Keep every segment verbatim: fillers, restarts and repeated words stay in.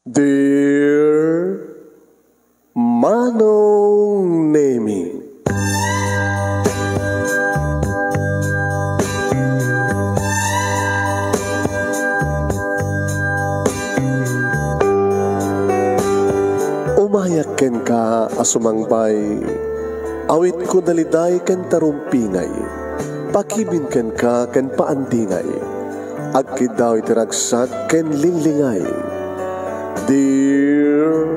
Dear Manong Nemi. Umayak kenka a sumangbay, awitko daliday ken tarumpingay, pakibin kenka ken paandingay, agkiddaw iti ragsak ken linglingay. Dear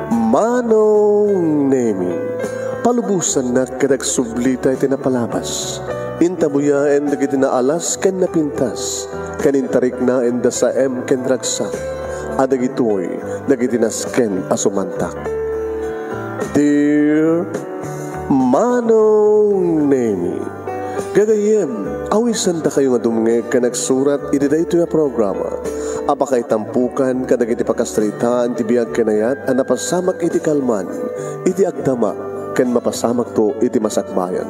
Manong Nemi, palubosannak ket agsublita iti napalabas. Intabuyaen dagiti naalas ken napintas, ken intariknaenda saem ken ragsak, a dagitoy dagiti nasken a sumantak. Dear Manong Nemi, gagayyem, awisandakayo nga dumngeg ken agsurat iti daytoy a programa a pakaitampokan kadagiti pakasaritaan ti biag ken ayat a napasamak iti kalman, iti agdama, ken mapasamakto iti masakbayan.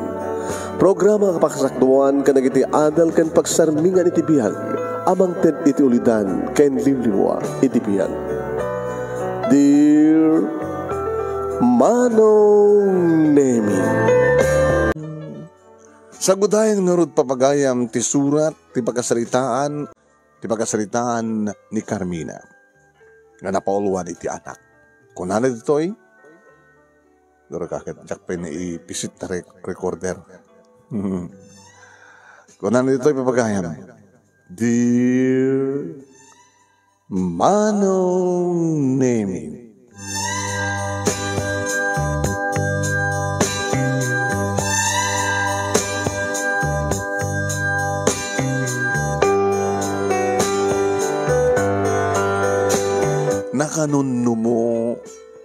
Programa a pakasakduan kadagiti adal ken pagsarmingan iti biag a mangted iti ulidan ken liwliwa iti biag. Dear Manong Nemi. Sagudayen ngarud, papagayam, ti surat ti pakasaritaan, ti pakasaritaan ni Carmina nga napauluan iti anak. Kunana ditoy, dura ka ket diak pay naipisit ta rec-, recorder. Kunana ditoy, papagayam, Dear Manong Nemi. Nakanunnumo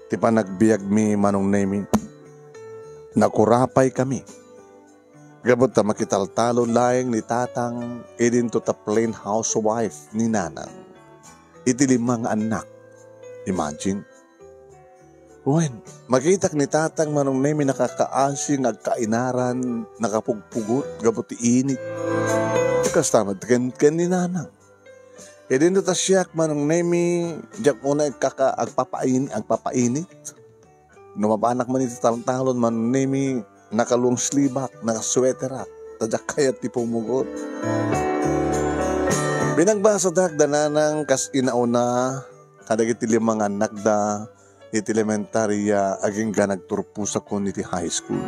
ti panagbiagmi, Manong Nemi. Nakurapaykami. Gapu ta makitaltalon laeng ni Tatang idinto ta plain housewife ni Nanang iti lima nga annak. Imagine. Wen, makitak ni Tatang, Manong Nemi, nakakaasi nga agkainaran, nakapugpugot gapu ti init. Kasta met ken, ken ni Nanang. Idinto ta siak, Manong Nemi, diak unay agkaka-, agpapain-, agpapainit. No mapanak man iti taltalon, Manong Nemi, naka-long sleeve-ak, naka-sweater-ak, ta diak kayat ti pumugot. Pinagbasadak da Nanang kas inauna kadagiti lima nga annakda iti elementaria agingga nagturposakon iti high school.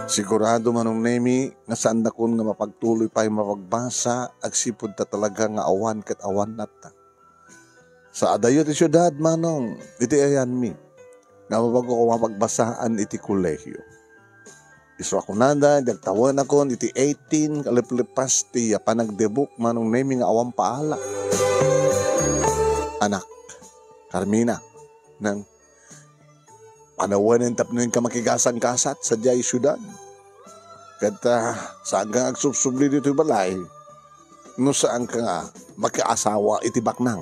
Sigurado, Manong Nemi, nga saandakon nga mapagtuloy pay mapagbasa agsipud ta talaga nga awan ket awan latta. Sa adayo ti siudad, Manong, iti ayanmi, nga mabago a mapagbasaan iti kolehio. Isu a kunada, idi agtawenakon iti eighteen kaleplepas ti panagdebuk, Manong Nemi, nga awan paala. Anak, Carmina, nang panawen tapno inka makigasat-gasat sadiay siudad. Ket, ah, saanka nga agsubsubli ditoy balay no saanka nga makiasawa iti baknang.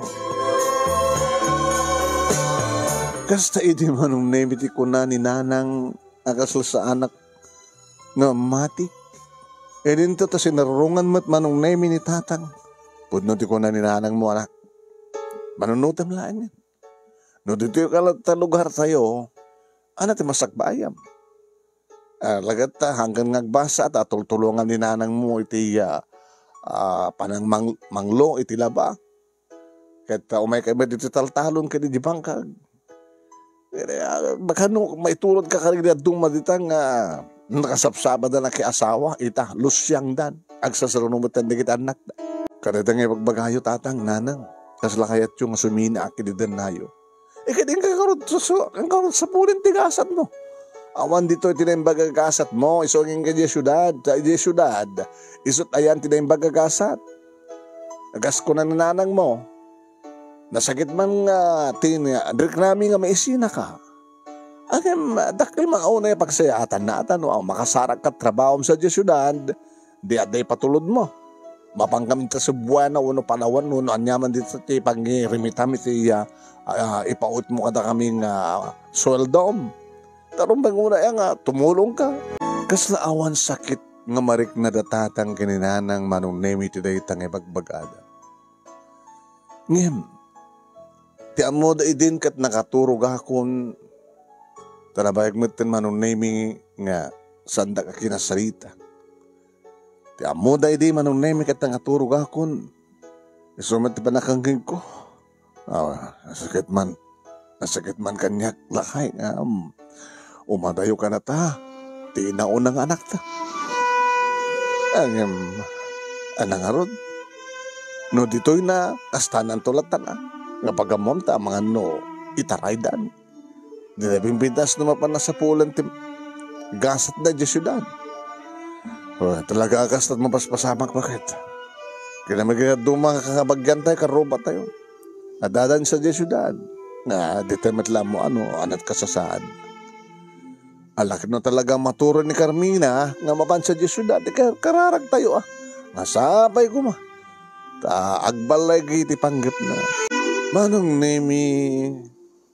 Kasta idi, Manong Nemi, ti kuna ni Nanang a kasla saanak nga mati. Idinto ta sinarungan met, Manong Nemi, ni Tatang. Pudno ti kuna ni Nanang mo, anak. Manunotem laengen. No ditoy ka latta lugartayo, ania ti masakbayam? Ah, lagat ta, hanggan nga agbasa, ta tultulongan ni Nanang mo iti, ah, ah, panang mang-, manglo iti laba. Ket, ah, umayka met iti taltalon ken iti bangkag. Ket, ah, baka no maitulodka kadagiti dadduma dita nga nakasabsabada nakiasawa, ita, lusiangdan, agsasaruno met dagiti annakda. Kadata nga ibagbagayo, Tatang, Nanang, kasla kayatyo nga suminaak iti dennayo? Eh, ket inka ngarud susu-, inka ngarud sapulen ti gasatmo. Awan ditoy ti naimbag a gasatmo, isu agingga idiay siudad, ta idiay siudad, isut' ayan ti naimbag a gasat. Kas kuna ni Nanang mo, nasakit man nga ti, nga, riknami nga maisinaka. Ngem, dakkel man unay a pagsayaatan natan, no, makasarak kat trabahom sadiay siudad, di adda ipatulodmo. Mapankami ta Cebuana wenno Palawan wenno aniaman dita ti pangirimitam iti, ah, ah, ipautmo kadakami nga sueldom. Ta rumbeng unay nga tumulongka. Kasla awan sakit nga marikna da Tatang ken ni Nanang, Manong Nemi, ti dayta nga ibagbagada. Ngem, Ti ammoda idin ket nakaturogakon, ta nabayag metten Manong Nemi nga saandak a kinasarita. Ti ammoda idi Manong Nemi ket nakaturogakon. Isu met ti pannakangngegko. Ah, nasakit man. Nasakit man kaniak, lakay, nga, um, umadayo kanata ti inauna nga anakta. Ngem, ania ngarud? No ditoy na, kastananto latta na. Nga pagammom ta amangan no itaraydan. Di na pimpintas no mapan nasapulan ti gasat na diay siudad. Oh, talaga a kasta mapaspasamak, bakit? Kinamagidaduma nga kabagian tayo, karuba tayo. Adadan sa diay siudad. Nga, di tayo met lammo, ano, anat kasasaan. Alak no talaga maturo ni Carmina nga mapan sa diay siudad, di kar-, kararag tayo, ah. Nga sapay kuma. Ta agballay iti panggepna. Manong Nemi,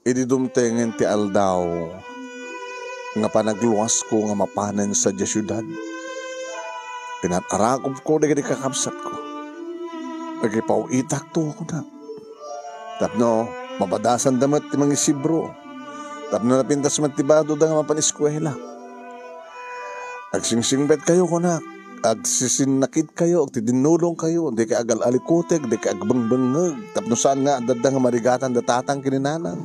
idi dumtengen ti aldaw nga panagluasko nga mapanen sa diay siudad, pinatarakobko dagiti kakabsatko. Agipaw-itakto, kunak. Tapno mabadasanda met ti mangisibro. Tapno napintas met ti badoda nga mapan eskuela. Agsingsingpetkayo, kunak. Agsisinnakidkayo, agtidinnulongkayo, dikay agal-alikutek, dikay agbengbengngeg, tapno saan nga adda nga marigatan da tatang ken ni nanang.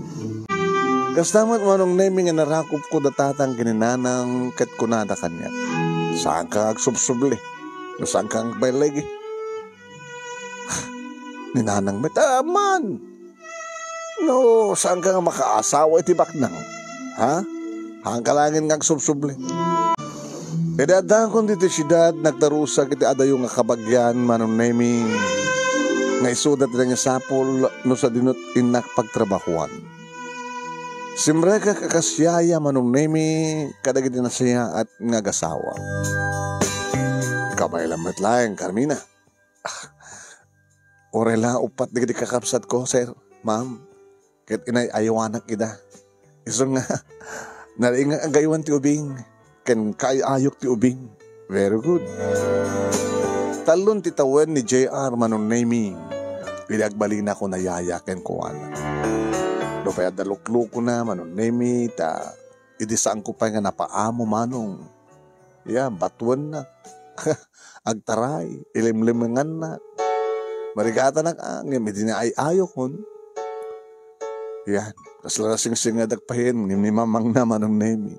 Kasta met Manong Nemi nga narakopko da tatang ken ni nanang ket kunada kaniak, "Saanka nga agsubsubli? No saanka nga agbayligi?" Ni nanang met, "Ah, man! No saanka nga makaasawa iti baknang, ha? Haanka laengen nga agsubsubli." Idi addakon ditoy siudad, nagtarusak iti adayo nga kabagian, Manong Nemi, nga isuda ti nangisapul no sadinot innak pagtrabahoan. Simrekak a kas yaya, Manong Nemi, kadagiti nasayaat nga agasawa. Kabaelam met laeng, Carmina. Uray la uppat dagiti kakabsatko, sir, ma'am, ket inay-aywanak ida. Isu nga, nalaingak a gaywan ti ubing, ken kaay-ayok ti ubing. Very good. Tallon ti tawen ni J R, Manong Nemi, idi agbalinako a yaya kenkuana. Nupay adda luklukona, Manong Nemi, ta idi saanko pay nga napaamo, Manong, ya, batuennak. Agtaray, ilimlimengannak. Marigatanak, ah, ngem idi naay-ayokon, yan, kasla nasingsingedak payen, ngem ni mamangna, Manong Nemi.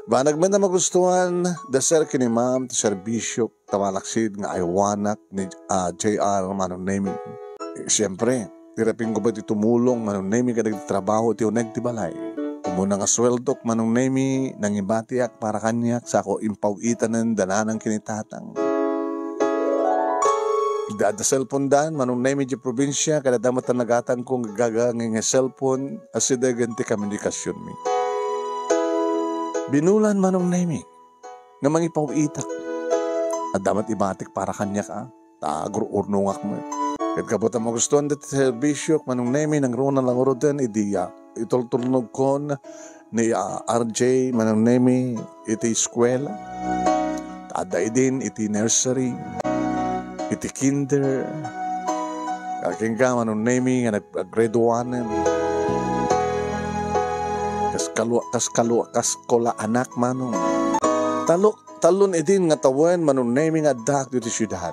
Banag met a magustuan da sir ken ni ma'am ti serbisyok, ta malaksid nga aywanak ni, ah, J R, Manong Nemi. Eh, siyempre, ti rapingko pay ti tumulong, Manong Nemi, kadagiti trabaho iti uneg ti balay. Umuna nga sueldok, Manong Nemi, nangibatiak para kaniak, sako impaw-itanen da nanang ken ni tatang. Adda, adda cellphone dan, Manong Nemi, di probinsia, kada adda met a nagatangko nga gaga nga, nga cellphone, asidegen ti komunikasionmi. Binulan, Manong Nemi, nga mangipaw-itak. Adda met ibatik para kaniak, a, ta agur-urnongak met. Ket gapu ta magustuan dayta ti serbisyok, Manong Nemi, nangruna la ngaruden idi, a, itultulnogkon ni, a, R J, Manong Nemi, iti eskuela. Ta adda idin iti nursery, iti kinder. Agingga, Manong Nemi, nga nag-, nag-grade one-en. Kas kalua-, kas kalua-, kas kulaanak, Manong. Talo-, tallon idin nga tawen, Manong Nemi, nga addaak ditoy siudad.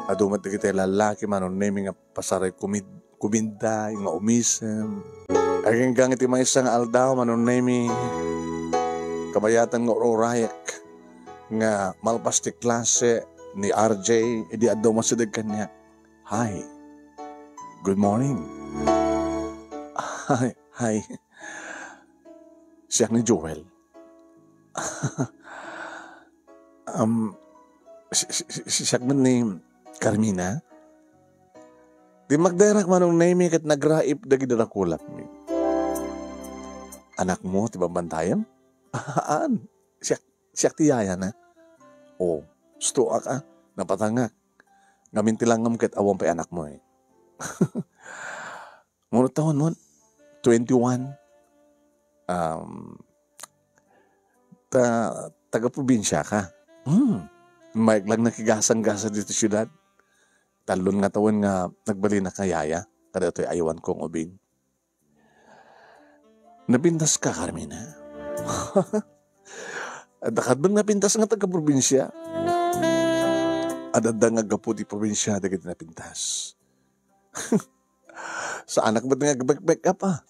Adu met dagiti lallaki, Manong Nemi, nga pasaray kumid-, kuminda, nga umisem. Agingga iti maysa nga aldaw, Manong Nemi, kabayatan nga ur-urayek nga malpas ti klase ni R J, idi adda umasideg kaniak. "Hi. Good morning." "Hi, hi. Siak ni Joel." "Um, si-, si-, si-, siak met ni Carmina." Dimmakderak, Manong Nemi, ket nagraip dagiti dakulapmi. "Anakmo ti babantayem?" "Haan. Siak, siak ti yayana." "O, istuak a. Napatangak. Ngamin ti langngam ket awan pay anakmo, eh." "Mano tawenmo?" "Twenty-one." "Um, ta-, taga-probinsiaka?" "Hmm. Mayat lang nakigasanggasat ditoy siudad. Tallon nga tawen nga nagbalinak a yaya." kadaytoy aywanko nga ubing. Napintaska, Carmina? Adda kad met napintas nga taga-probinsia? Adda nga aggapu ti probinsia dagiti napintas. Saanak met nga agmek-make up, a.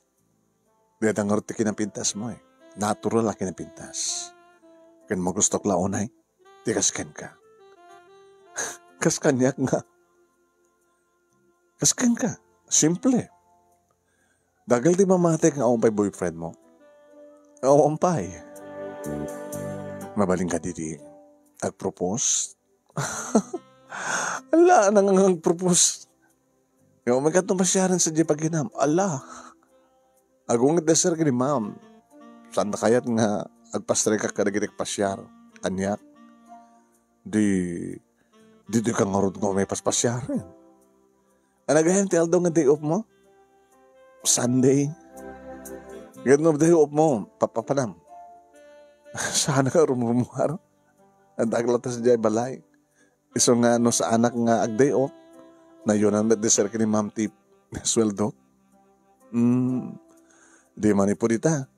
Dayta ngarud ti kinapintasmo, e. Natural a kinapintas. Ken magustok la unay, ti kas kenka. Kas kaniak nga. Kas kenka. Simple. Dakkel ti mamatik nga awan pay boyfriendmo. Awan pay. Mabalin kadi ti agpropose? Ala, nang-, nang-, agpropose. Nga umikat no pasiaren sadiay pagyanam. Ala. Agunget da, sir, ken ni ma'am. Saanda kayat nga agpastrikak kadagiti agpasiar? Aniak? Di, ditoy ka ngarud nga umay paspasiaren. Ania gayam ti aldaw nga day off mo? Sunday. Ngem no day off mo, papapanam. Saan ka rumrumuar? Adda latta sadiay balay. Isu nga no saanak nga ag-day off, nayonan met di sir ken ni ma'am ti sueldo. Hmm, di manipud ita.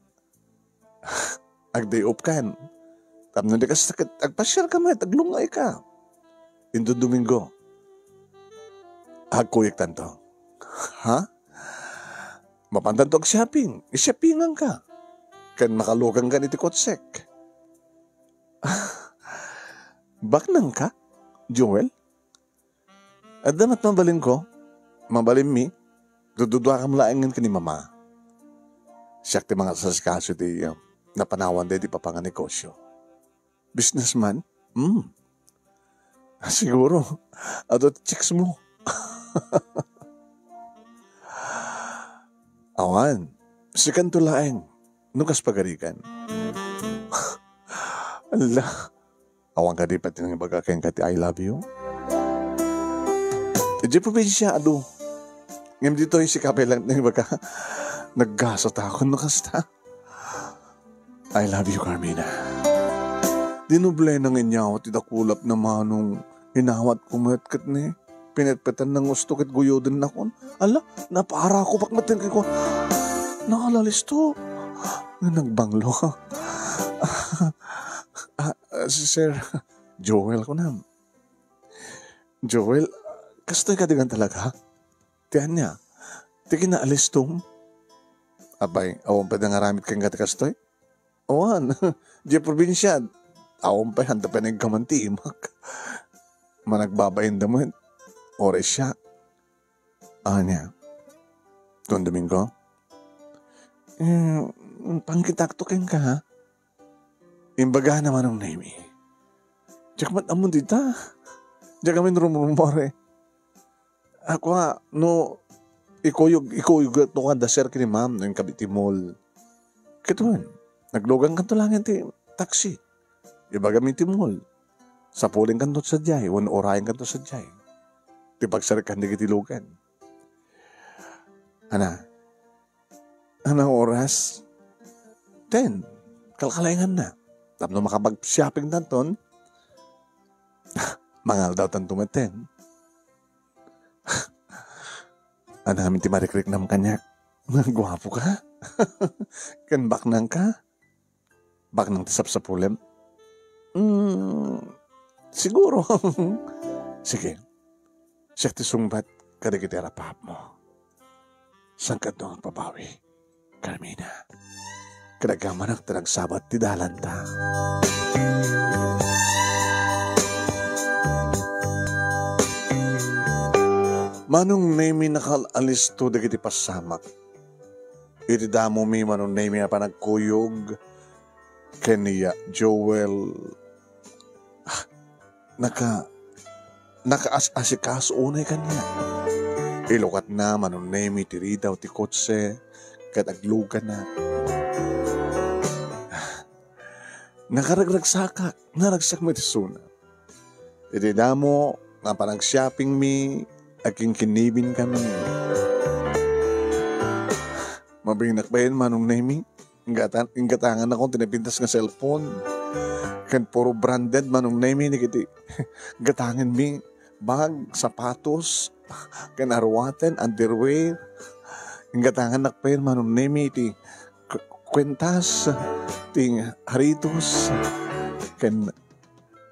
Ag-day off kan. Tapno di ka sakit, agpasiar ka met, aglungay ka. Inton Domingo, agkuyog tanto. Ha? Mapan tanto ag-shopping. I-shoppingan ka. Ken makalugan ka iti kotsek. Baknang ka, Joel? Adda met mabalinko. Mabalinmi. Dududuakam laengen ken ni Mama. Siak ti mangasasikaso iti, uh, napanawanda iti papangnegosyo. Businessman? Hmm. Siguro. Adu ti chicks mo. Awan. Sikanto laeng. No kas pagarigan. Ala. Awan kadi pati nangibaga kenka ti "I love you"? Idiay probinsia, adu. Ngem ditoy, sika pay laeng ti nangibaga. Naggasat ako no kasta. "I love you, Carmina." Dinoble na nga inyawat ti dakulap na manong inawatko met ket ni pinetpetan nang gusto ket guyodennakon. Ala, napaarakupak met ken kuan. Nakalisto. Nga nagbanglo. Ah, ah, si Sir Joel kunam. Joel, kastoy ka digan talaga? Ti ania? Ti kinaalistom? Apay, awan pay da nga aramid kenka ti kastoy? Awan. Diay probinsia, awan pay, haanda pay nagkaman ti imak. Managbabain da met. Oras siya. Ania? Don Domingo? Eh, pangkitak to kenka, ha? Imbagana Manong Nemi. Diak met ammo dita. Diak amin rumrumor, eh. Ako nga, no, ikuyog, ikuyog to nga da sir ken ni ma'am, no, inkabit ti mall. Ket wen, naglugan kanto laeng ti taxi. Ibagam iti mall. Sapulen kanto sadiay, wen orayen kanto sadiay. Ti pagsarkan dagiti lugan. Ana, ana oras? Ten. Kalkalainganna. Tapno makapag-shopping tanton, mangaldaw tanto met ten. Ania ngamin ti marikriknam kaniak? Guapo ka? Ken baknang ka? Baknang ti sapsapulem? Mm, siguro. Sige. Siak ti sungbat kadagiti arap-apmo. Saan kadto nga agbabawi, Carmina? Kadagamanak ti nagsabat ti dalanta. Manong Nemi, nakaalisto dagiti pasamak. Iti damomi, Manong Nemi, a panagkuyog ken ni Joel, ah, naka-, nakaas-asikaso unay kaniak. Ilukatna, Manong Nemi, ti ridaw ti kotse ket agluganna. Ah, nakaragragsakak, naragsak met isuna. Iti damo nga panag-shoppingmi, agkinkinnibinkami. Mabingnak bayen, Manong Nemi. Inggatan-, inggatangannakon ti napintas nga cellphone. Ken puro branded, Manong Nemi, dagiti gatangenmi. bag, sapatos, ken aruaten, underwear. Inggatangannak pay, Manong Nemi, ti k-, kwentas, ti haritos, ken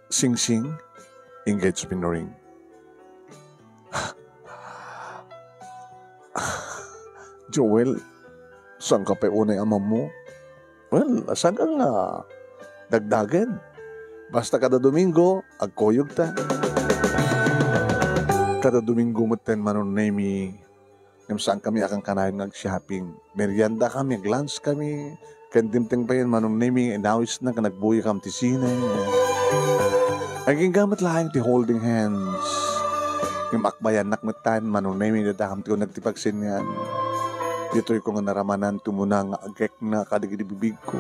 singsing, engagement ring. Joel, saanka pay unay a mammo? Well, saanka nga dagdagen? Basta kada Domingo, agkuyogta. Kada Domingo metten, Manong Nemi, ngem saankami a kankanayon nga ag-shopping. Meriendakami, ag-lunchkami, ken dimteng pay, Manong Nemi, inawisna ken agbuyakam ti sine. Agingga met laeng ti holding hands. Ngem akbayannak metten, Manong Nemi, dayta ti uneg ti pagsengan. Ditoyko nga naramanan ti umuna nga agekna kadagiti bibigko.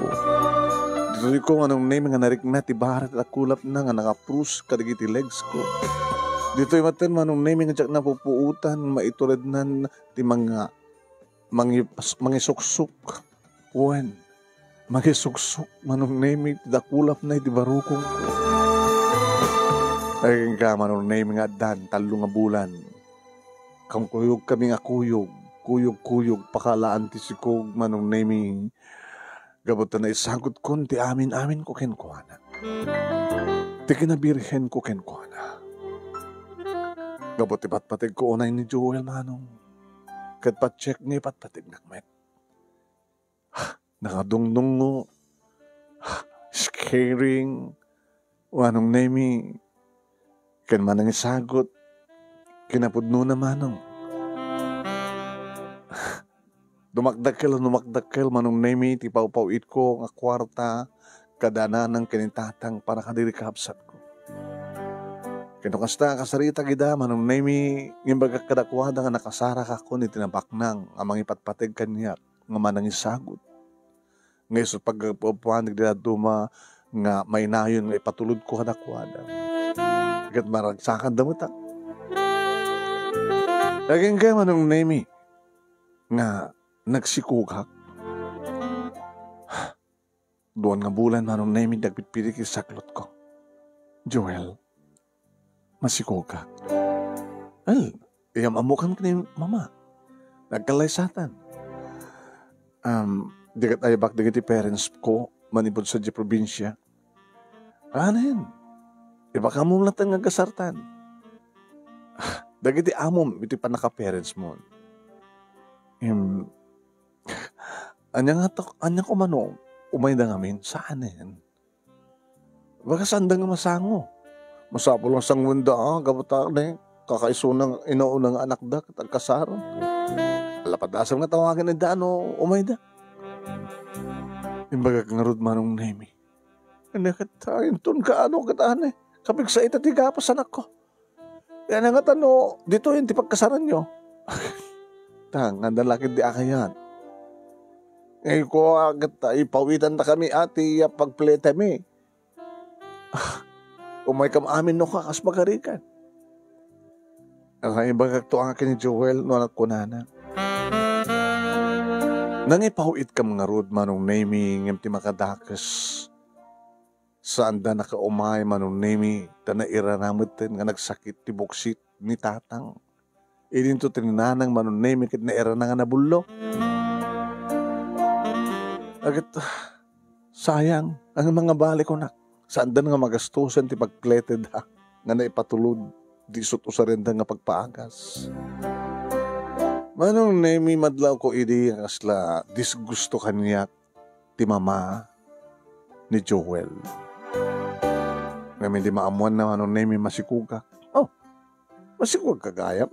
Ditoyko, Manong Nemi, nga narikna ti bara ti dakulapna nga nangapros kadagiti legsko. Ditoy metten, Manong Nemi, nga diak napupuotan, maiturednan ti manga-, mangi-, mangisuksok. Wen, mangisuksok, Manong Nemi, ti dakulapna iti barukongko. Agingga, Manong Nemi, nga addan tallo nga bulan. Kankuyogkami nga kuyog, kuyog-kuyog, pakalaan ti sikog, Manong Nemi. Gapu ta naisagutkon ti amin-aminko kenkuana. Ti kinabirhenko kenkuana. Gapu ti patpategko unay ni Joel, Manong. Ket patiekna ipatpategnak met. Nakadungdungngo, scaring, Manong Nemi, ken manangisagut, kinapudnona, Manong. Dumakdakkel, dumakdakkel, Manong Nemi, ti pawpaw-itko nga kuarta, kada nanang ken ni tatang para kadagiti kabsatko. Ken no kasta, kasaritak ida, Manong Nemi, nga imbagak kadakuada nga nakasarakakon iti nabaknang a mangipatpateg kaniak nga manangisagut. Nga isu ti paggapuapuanek dadduma nga mainayon nga ipatulodko kadakuada. Ket maragsakanda met. Agingga, Manong Nemi, nga nagsikogak. Duan nga bulan, Manong Nemi, ti agpitpitik iti saklotko. Joel, masikogak. Al, iyam-ammok ken ni Mama. Nagkallaysatan. Um, di ket ayabak dagiti parents ko manipud sadiay probinsia. Anen? Ibakamon latta nga agasartan. Dagiti amom iti pannaka-parents mo. Em, ania nga to, ania ko mano, umayda ngamin? Saanen? Baga saanda nga masango. Masapul nga sangoenda, ah, gapu ta ne, kakaisuna nga inauna nga anakda ket agkasar. Alapadasem nga tawagen ida no umayda. Imbagak ngarud, Manong Nemi. Ania ket, ah, inton kaano ket ane, kapigsa ita ti gapas, anakko. Ania ngata no ditoyen ti pagkasaranyo? Ta, nga adda la ket di akayat. Ngay ko, ah, ket, ah, ipawitantakami, ati, a pagpletemi. Ah, umaykam amin no kakas pagarikan. Ay, bagak to akin ni Joel, no anak kunana. Nangipaw-itkam ngarud, Manong Nemi, ngem ti makadakes. Saanda nakaumay, Manong Nemi, ta nairana metten nga nagsakit ti buksit ni tatang. Idinto ti ni nanang, Manong Nemi, ket nairana nga nabullo. Aget, sayang, ang mga bali ko nak. Saanda nga magastusan ti pagpleted, ha, nga naipatulod di isut usarenda nga pagpaagas. Manong Nemi, madlaw ko idi nga kasla disgusto kaniak ti mama ni Joel. Ngem idi maammoanna, Manong Nemi, masikogak. Oh, masikogak gayam.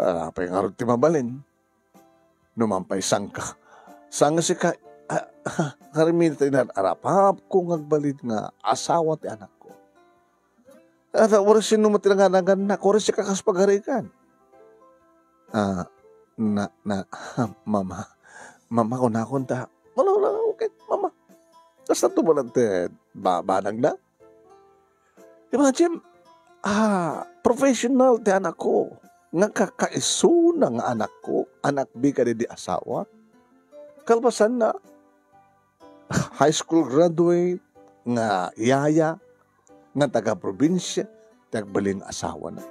Ah, apay ngarud ti mabalin? No man pay sangka. Sanga sika, ah, ah, ngarud ita inar-arapapko nga agbalin nga asawa ti anakko. Ata, uray sino met ti nanganangannak, uray sika kas pagarikan. Ah, na, na, mama, mama, kunakon ta, mano, na, okay, mama. Kasta to ba lang ti ba-, banag na? Imagine, ah, professional ti anakko. Nga kakaisuna nga anakko, anakbi kadidi asawa. Kalpasanna, high school graduate, nga yaya, nga taga-probinsia, ti agbalin nga asawana.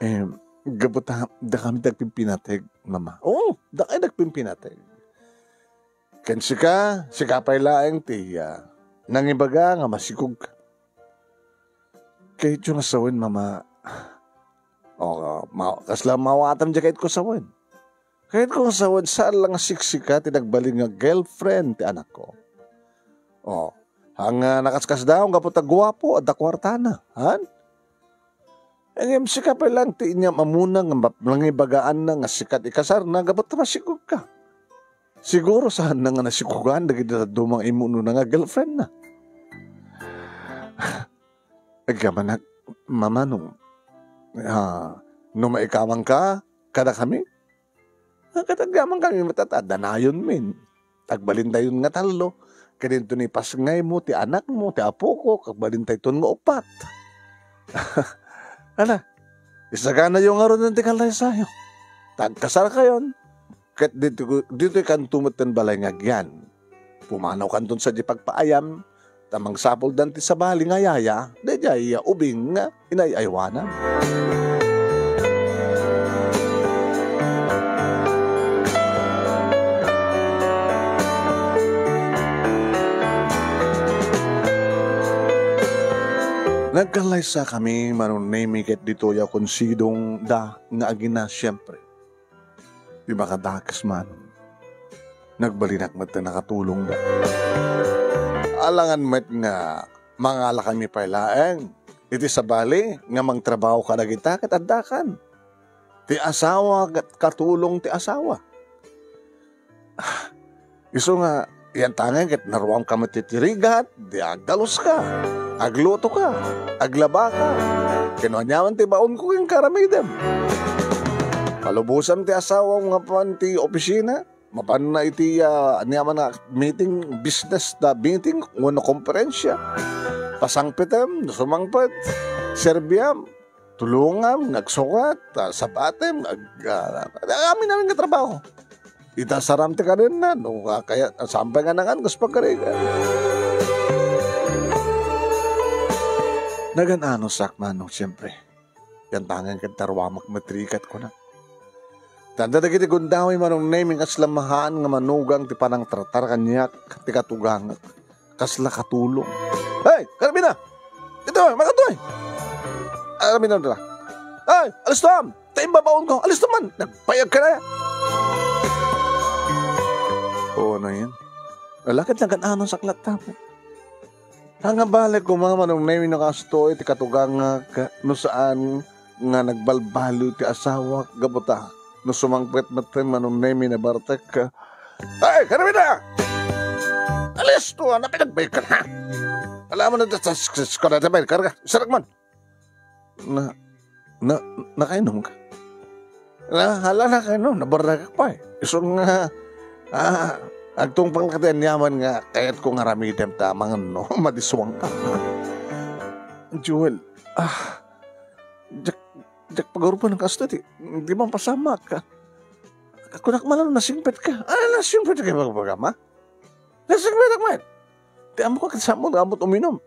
Em, gapu ta, dakami ti agpimpinateg, Mama. Oo, dakami ti agpimpinateg. Ken sika, sika pay laeng ti, ah, nangibaga nga masikogka. Kayatyo nga sawen, Mama. O, ma-, kasla maawatam diay kayatko sawen. Kayatko nga sawen, saan la nga siksika ti nagbalin nga girlfriend ti anakko. O, haan nga nakaskasdaon gapu ta guapo, adda kuartana, han? Ngem sika pay laeng ti inyam-amona nga map-, nangibagaanna nga sika ti ikasarna gapu ta masikogka. Siguro saanna nga nasikogan dagiti dadduma nga immunona nga girlfriendna. Agyamanak, Mama, no, ah, no maikamangka kadakami, ah, ket agyamankami met, adda nayonmin. Agbalintayon nga tallo. Ket inton ipasngaymo ti anakmo, ti apoko, agbalintayton nga uppat. Ala, isaganayo ngaruden ti kallaysayo. Ta agkasarkayon. Ket ditoy, ditoykanto met ti balay nga agyan. Pumanawkanton sadiay pagpaayam, ta mangsapuldan ti sabali nga yaya, daydiay ubing nga inay-aywanam. Nagkallaysakami, Manong Nemi, ket ditoy a konsidongda nga agina, siempre. Ti makadakes man, nagbalinak met ti nakatulongda. Alangan met nga mangalakami pay laeng iti sabali nga mangtrabaho kadagita ket addakan ti asawa ket katulong ti asawa. Isu nga, yantangen ket naruamka met iti rigat, di agdaluska, aglutoka, aglabaka. Ken aniaman ti baonko kenka aramidem. Palubosan ti asawam nga mapan ti opisina, mapanna iti, ah, aniaman nga meeting, business na meeting, wenno konferensya. Pasangpetem, no sumangpet, serbiam, tulongam nga agsukat, ah, sabatem, ag-, ah, amin-amin nga trabaho. Ita saram ti kadenna, no, ah, kaya, ah, sampay nga nangan, kas pagkarika. Nagan-anosak, Manong, siyempre. Yantangen ket naruamak met rigat, kuna. Tanda dagiti gundaway, Manong Nemi, nga kasla mahaan nga manugang ti panangtratar kaniak ti katugangak. Kasla katulong. Hey, karabina! Ito, makatoy! Karabina na. Hey, alistoam! Ta imbabaonko, alisto man! Nagbayag ka na! Oo na yan. Lalakad lang kan anong saklat tapos. Ang abalik ko, Mama, nung may minakasto iti katugangak, no saan nga nagbalbaliw ti asawak, gapu ta no sumangpet met ti Manong Nemi nabartek. Ay, Carmina! Alisto, ano pinagbayad ka na? Alam mo na, tas, tas, tas, ko na, tas, karga. Sarag man. Na, na, nakainom ka? Na, hala, nakainom. Nabarnagak pa eh. Isu nga, ah, agtungpal ka ti aniaman nga kayat ko nga aramidem ta mangan, no? Madiswang ka. Joel, ah, Jack, Jack, pagurban ka, asto ti, di man pasamak ka. Kunak man, ano, nasingpet ka? Ah, nasingpet ka, baga, baga, ma? Nasingpet ka man. Ti amo ka, kasama, amot uminom.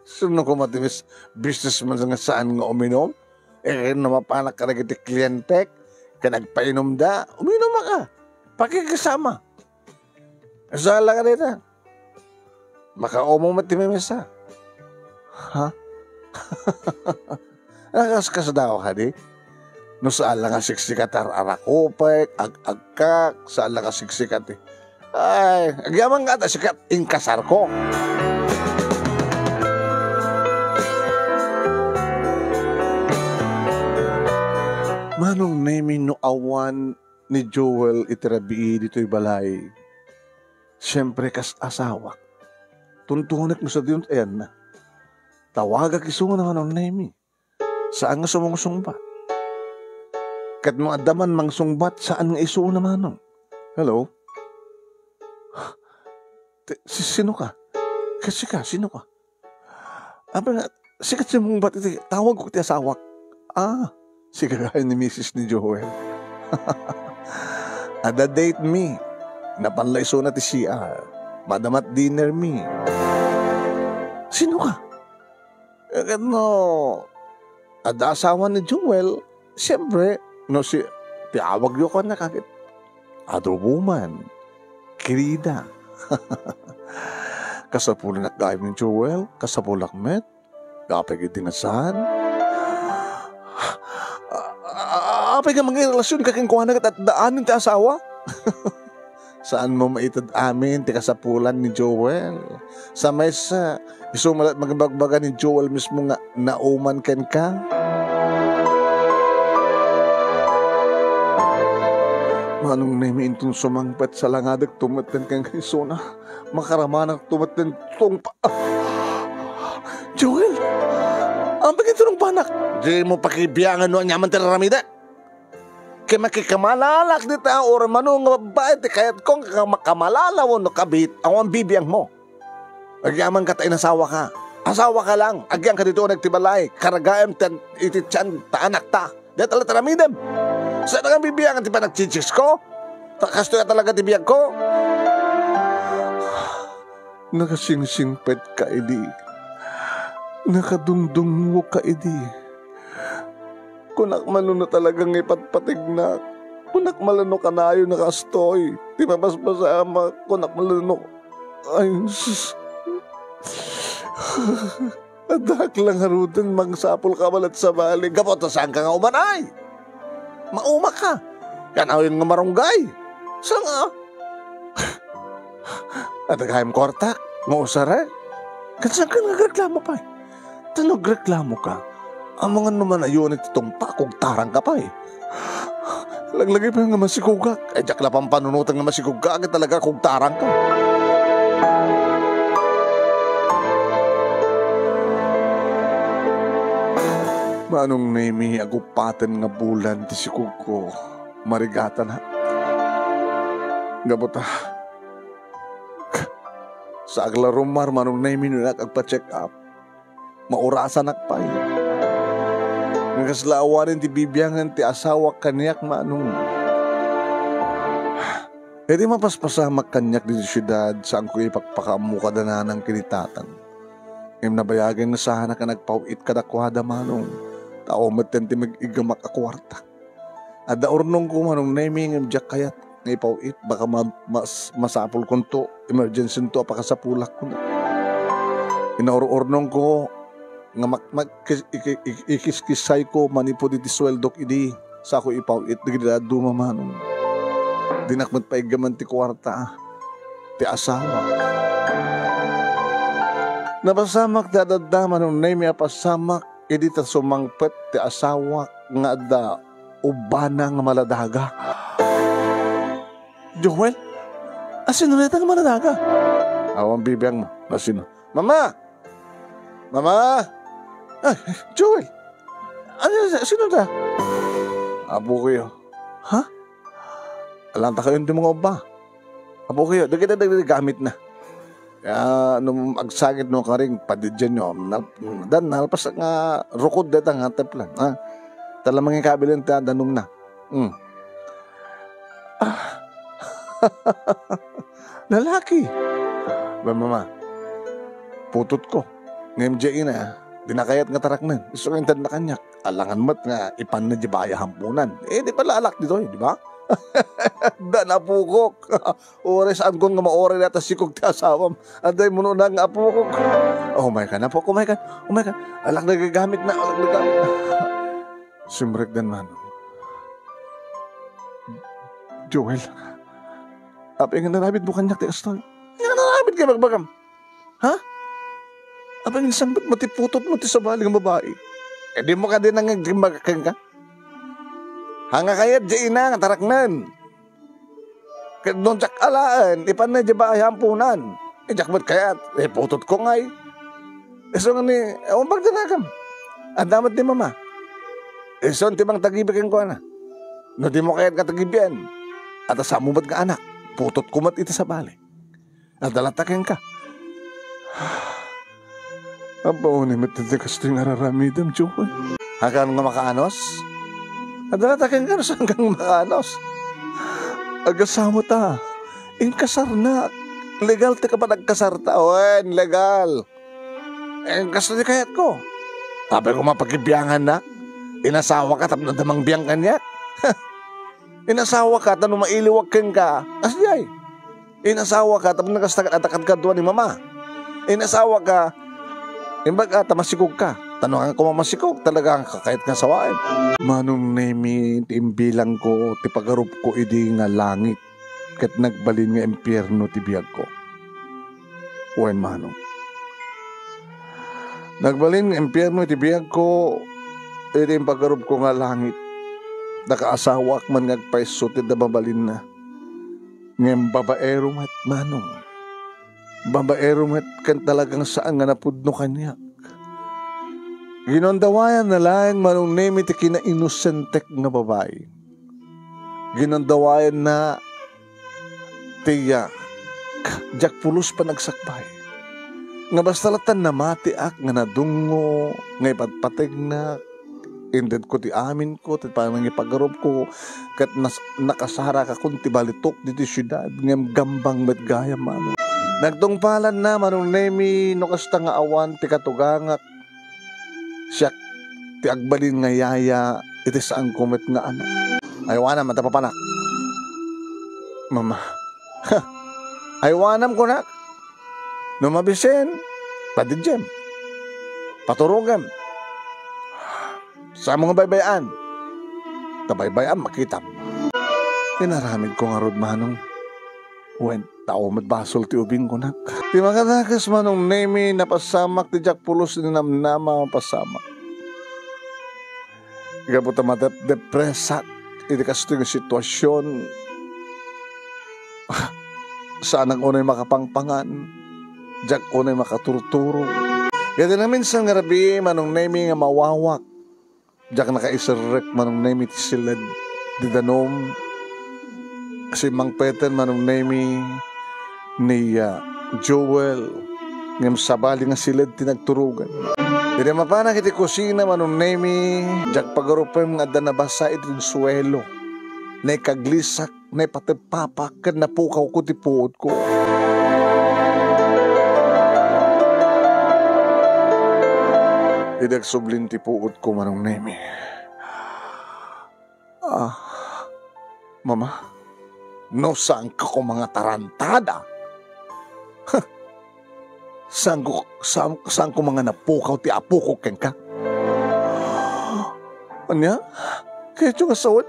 Sino ko matimis, businessman nga saan nga uminom? Eh, no mapanak ka dagiti klientek, ken agpainumda, uminom ka. Pakikisama. Sala ka dita. Makaumong met ti mimisa. Ha? Nakaskasdaaw kadi? No saan la nga siksika ti ar-arakupek, ag-agkak, saan la nga siksika ti, ay, agyaman nga ta sikat inkasarko. Manong Nemi, no awan ni Joel iti rabii ditoy balay, siempre, kas asawak, tuntunek no sadino ti ayanna. Tawagak isuna, Manong Nemi. Saan nga sumungsungbat. Ket no adda man mangsungbat, saan nga isuna, Manong. Hello? Ti-, si-, sino ka? Ket sika, sino ka? Apay nga, sika ti sumungbat iti tawag ko iti asawak. Ah, sika gayam ni misis ni Joel. Adda date mi. Napan la isuna ti C R. Madama ti dinner mi. Sino ka? Eh, ket no adda asawa ni Joel, siempre, no si-, ti awagyo kaniak, ket adobo man, kirida. Kasapulan gayam ni Joel, kasapulak met. Apay ket di nga saan? A-, a-, apay nga mangirelasionka kenkuana ket adda amin ti asawa? Saanmo maited amin ti kasapulan ni Joel. Sa maysa, isu met la ti mangibagbaga ni Joel mismo nga nauman kenka. Manong Nemi, inton sumangpet, salangadekto met kenka isuna. Makaramanak tumet ti tungpa-, ah! Joel! Ampek ti tungpanak! Dimo pakibiangan no aniaman ti raramidek. Ket makikamalala dita, uray mano nga babbai ti kayatko nga makamalala wenno kabit, awan bibiangmo. Agyamanka ta inasawaka. Asawaka lang, agyanka ditoy uneg ti balay, kargaem ti, iti tian ta anakta. Dayta la ti aramidem. Saan nga bibiangan ti panagchichicks ko? Ta kastoy a talaga ti biagko. Nakasingsingpetka idi. Nakadungdungngoka idi. Kunak man no talaga nga ipatpategnak. Kunak man no kanayon a kastoy ti mapaspasamak. Kunak man no, ay, sus. Addak la ngaruden, mangsapulka met sa bali. Gapu ta saanka nga umanay. Maumaka. Kanayon nga marunggay. Saan nga? Adda gayam kuartak nga usaren. Ket saanka nga agreklamo pay? Ta no agreklamoka, amangan no manayon ti tungpa, kugtarangka pay. Laglagi pay nga masikogak. Ay, diak la pampanunoten nga masikogka, ket talaga kugtarangka. Manong Nemi, aguppaten nga bulan ti sikogko. Marigatanak. Gapu ta, saak la rummuar, Manong Nemi, no diak agpa-check up. Maurasanak pay. Nga kasla awanen ti bibiangan ti asawak kaniak, Manong. Idi mapaspasamak kaniak ditoy siudad, saanko ipakpakaammo kada nanang ken ni tatang. Ngem nabayagen nga saanak a nagpaw-it kadakuada, Manong. Ta awan metten ti mag-igamak a kuarta. Adda urnongko, Manong Nemi, ngem diak kayat nga ipaw-it. Baka ma-, mas-, masapulkonto, emergency-nto a pakasapulak, kuna. Inaur-urnongko nga mak-, mak-, kis-, iki-, iki-, ikiskisayko manipud iti sueldok idi saanko ipaw-it dagiti dadduma, Manong. Dinak met paiggaman ti kuarta ti asawa. Napasamak ti adda, Manong Nemi, a pasamak idi ta sumangpet ti asawak nga adda ubbana nga maladaga. Joel, a sino dayta nga maladaga? Awan bibiangmo. A sino? Mama! Mama! Ay, Joel! Ano, sino da? Apokoyo. Ha? Alanta kayo ti mga ubba. Apokoyo, dagiti, dagiti gamitna. Ya, no agsakit no karing, padidianyo. Na, dan, nalpas nga rukod deta nga teplan, ha? Tala mangikabilan ta danumna. Hmm. Ah. Lalaki. Ba, mama, putotko. Ngem diay ina, di nakayat nga taraknen. Isu nga intedna kaniak. Alangan met nga ipanna di baya hampunan. Eh, di pala alak ditoy, di ba? Dan apokok. Uray saankon nga mauray dayta sikog ti asawam. Adda immunona nga apokok. Oh, umay ka, apok, umay ka. Umay ka. Alak na gagamit na, alak na gagamit na. Simrekdan man. Joel, apay nga naramidmo kaniak ti kastoy? Nga naramid nga bagbagam? Ha? Apay nga sangpetmo ti putotmo ti sabali nga babai? Eh, dimo kadi nangagimbaga kenka? Hanga kayat di ina nga taraknen. Ket no diak alaen, ipanna di baay ampunan. Eh, diak met kayat, eh, putotko ngay. Isu nga ni, awan pagdanagam. Adda met ni mama. Isu ti mangtagibi kenkuana. No dimo kayat nga tagibian, adda samo met nga anak, putotko met iti sabali. Adda latta kenka. Apo, ni met ti kastoy nga raramidem, Joel. Hakan nga makaanos? Adda latta kenka, no saan nga makaanos? Agasamo ta. Inkasarnak. Legal ti kapanagkasarta. Wen, legal. Eh, kastoy ti kayatko. Apay koma pakibiangannak? Inasawaka tapno adda mangbiang kaniak? Inasawaka tapno mailiwak kenka? Kasdiay. Inasawaka tapno kasta ket adda kadkaduan ni Mama. Inasawaka, imbag a ta masikogka. Ta no haan koma masikog, talaga kakayat nga sawaen. Manong Nemi, ti imbilangko, ti pagarupko idi nga langit, ket nagbalin nga impierno ti biagko. Wen, Manong. Nagbalin nga impierno ti biagko, idi impagarupko nga langit. Nakaasawaak man nga agpayso ti adda mabalinna. Ngem babaero met, Manong. Babaero met ken talagang saan nga napudno kaniak. Ginundawayanna laeng, Manong Nemi, ti kinainosentek nga babai. Ginundawayanna ti, ah, diak pulos panagsakbay. Nga basta latta namatiak nga nadungngo, nga ipatpategnak, indedko ti aminko, ti panangipagarupko, ket nas-, nakasarakakon ti balitok ditoy siudad, ngem gambang met gayam, Manong. Nagtungpalanna, Manong Nemi, no kasta nga awan ti katugangak, siak ti agbalin nga yaya iti saanko met nga anak. Aywanam, adda papanak. Mama. Aywanam, kunak. No mabisen, padidjem. Paturogem. Saanmo nga baybay-an? Ta baybay-am, makitam. Inaramidko ngarud, Manong. Wen, tao met basol ti ubing, kunak. Ti makadakes, Manong Nemi, napasamak ti diak pulos ninamnama a mapasamak. Gapu ta madepdepresak iti kastoy nga situasion, saanak unay makapangpangan, diak unay makaturturo. Iti naminsan nga rabii, Manong Nemi, nga mawawak, diak nakaiserrek, Manong Nemi, ti siled ti danum. Simmangpeten, Manong Nemi, ni, ah, Joel, ngem sabali nga siled ti nagturogan. Idi mapanak iti kusina, Manong Nemi, diak pagarupen nga adda nabasa iti suelo. Naikaglisak, naipateppapak, ken napukawko ti puotko. Idi agsublin ti puotko, Manong Nemi. Ah, Mama, no saanka koma nga tarantada? Huh! Saanko, saan, saan koma nga napukaw ti apoko kenka? Ania? Kayatyo nga sawen?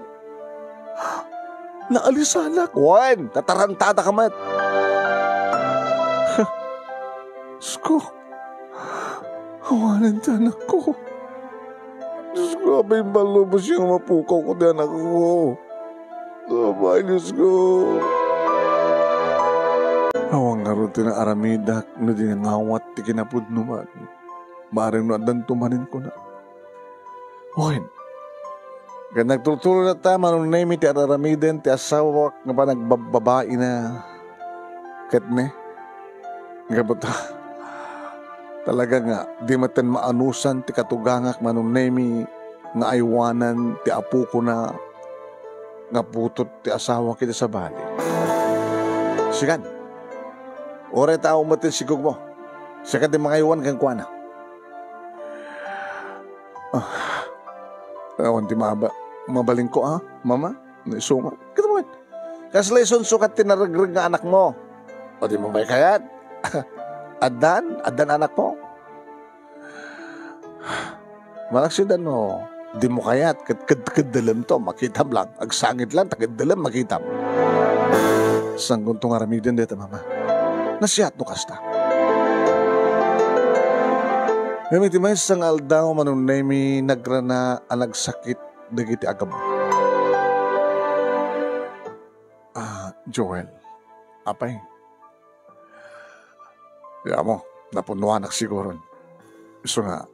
Naalisanak. Wen, tatarantadaka met. Huh! Diyos ko. Awanen ti anakko. Diyos ko, apay, imbalubos nga mapukawko ti anakko. Apay, Diyos ko. Awan ngarud ti naaramidak no di nangawat ti kinapudno man. Bareng no addanto manen kuna. Wen, ket nagturturo latta, Manong Nemi, ti ar-aramiden ti asawak nga panagbabbabaina. Ket ne, gapu ta, talaga nga, di met ten maanusan ti katugangak, Manong Nemi, nga aywanan ti apokona nga putot ti asawak iti sabali. Sikan, uray tao met ti sigugmo. Sikan ti mangaywan kenkuana. Ah, awan ti maba-, mabalinko, ah, Mama? Ni Suma? Kita mo, kasla isunsukat ti naregreg nga anakmo. O di mo may kayat? Addan? Addan anakmo? Malaksid no, di mo kayat, ket, ket, ket dalem to, makitam lang. Agsangit lang, ta ket dalem, makitam. Sanggunto nga aramiden deta, Mama. Nasiat no kasta. Ngem iti maysa nga aldaw, Manong Nemi, nagrana a nagsakit dagiti agabba. Ah, Joel, apay? Di amo, napunnoanak siguron. Isu nga,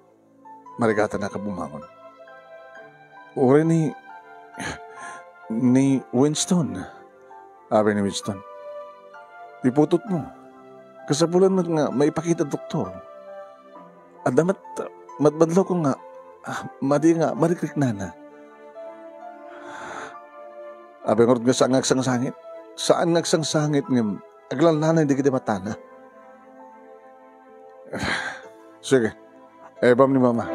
marigatanak a bumangon. Uray ni, ni Winston. Abi ni Winston, "Ti putotmo, kasapulan met nga maipakita doktor. Adda met, madmadlawko nga, ah, madi nga marikriknana." Abi ngarud nga saan nga agsangsangit? Saan nga agsangsangit ngem aglalnanay dagiti matana. Sige, ibam ni Mama.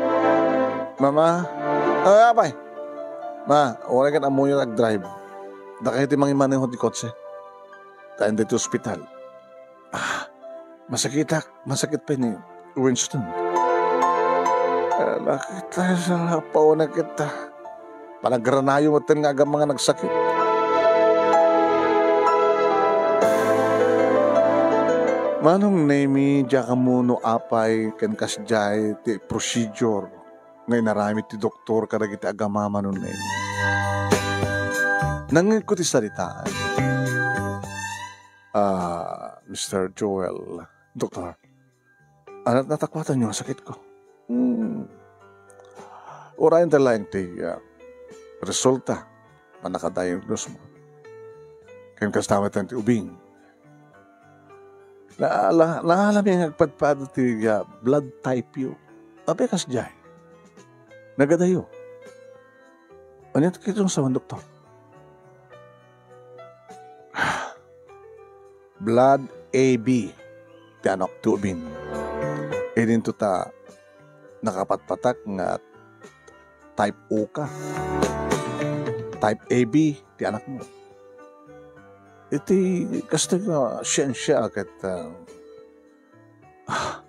Mama? Ay, apay! Ma, uray ket ammoyo agdrive. Dakayo ti mangimaneho ti kotse. Ta dita ospital. Ah, masakitak. Masakit pay ni Winston. Ala, kita, sa pauna kita. Panagranayo metten nga agama nga nagsakit. Manong Nemi, diak ammo no apay ken kasdiay ti procedure nga inaramid ti doktor kadagiti agama, Manong Nemi. Nangngegko ti saritaan. Ah, Mister Joel, Doktor, ania ti natakuatanyo a sakitko? Hmm. Urayen ta laeng ti, ah, resulta, pannakadiagnose mo. Ken kasta met ti ubing. Naala-, naalami nga agpadpada ti, ah, blood type yo. Apay kasdiay? Nagadayo. Ania ti kitayo nga sawen, Doktor? Blood A B ti anak ti ubing. Idinto ta nakapatpatak nga type O ka. Type A B ti anakmo. Iti kasta nga siensia ket, ah, ah,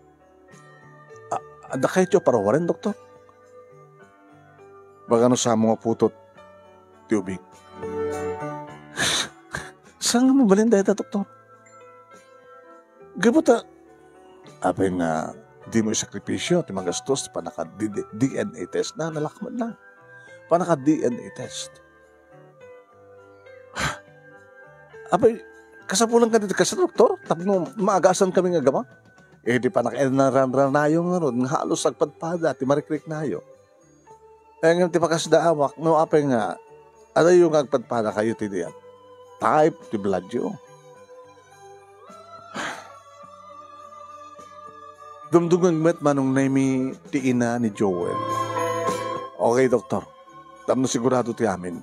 ah, adda kayat a paruaren, Doktor? Baga no samo nga putot ti ubing. Saan nga mabalin dayta, Doktor? Gapu ta, apay nga, dimo isakripisyo ti magastos ti pannaka-D-, D N A test na, nalakman lang. Pannaka-D N A test. Apay, kasapulan kadi ti kasta, Doktor, tapno maagasan kami nga agama? Idi pannakainnaranranayo ngarud nga halos agpadpada ti marikriknayo. Ngem ti pakasdaawak, no apay nga, adayo nga agpadpadakayo ti diak. Type ti bloodyo. Dumdumngeg met Manong Nemi ti ina ni Joel. Okay, Doktor. Tapno sigurado ti amin.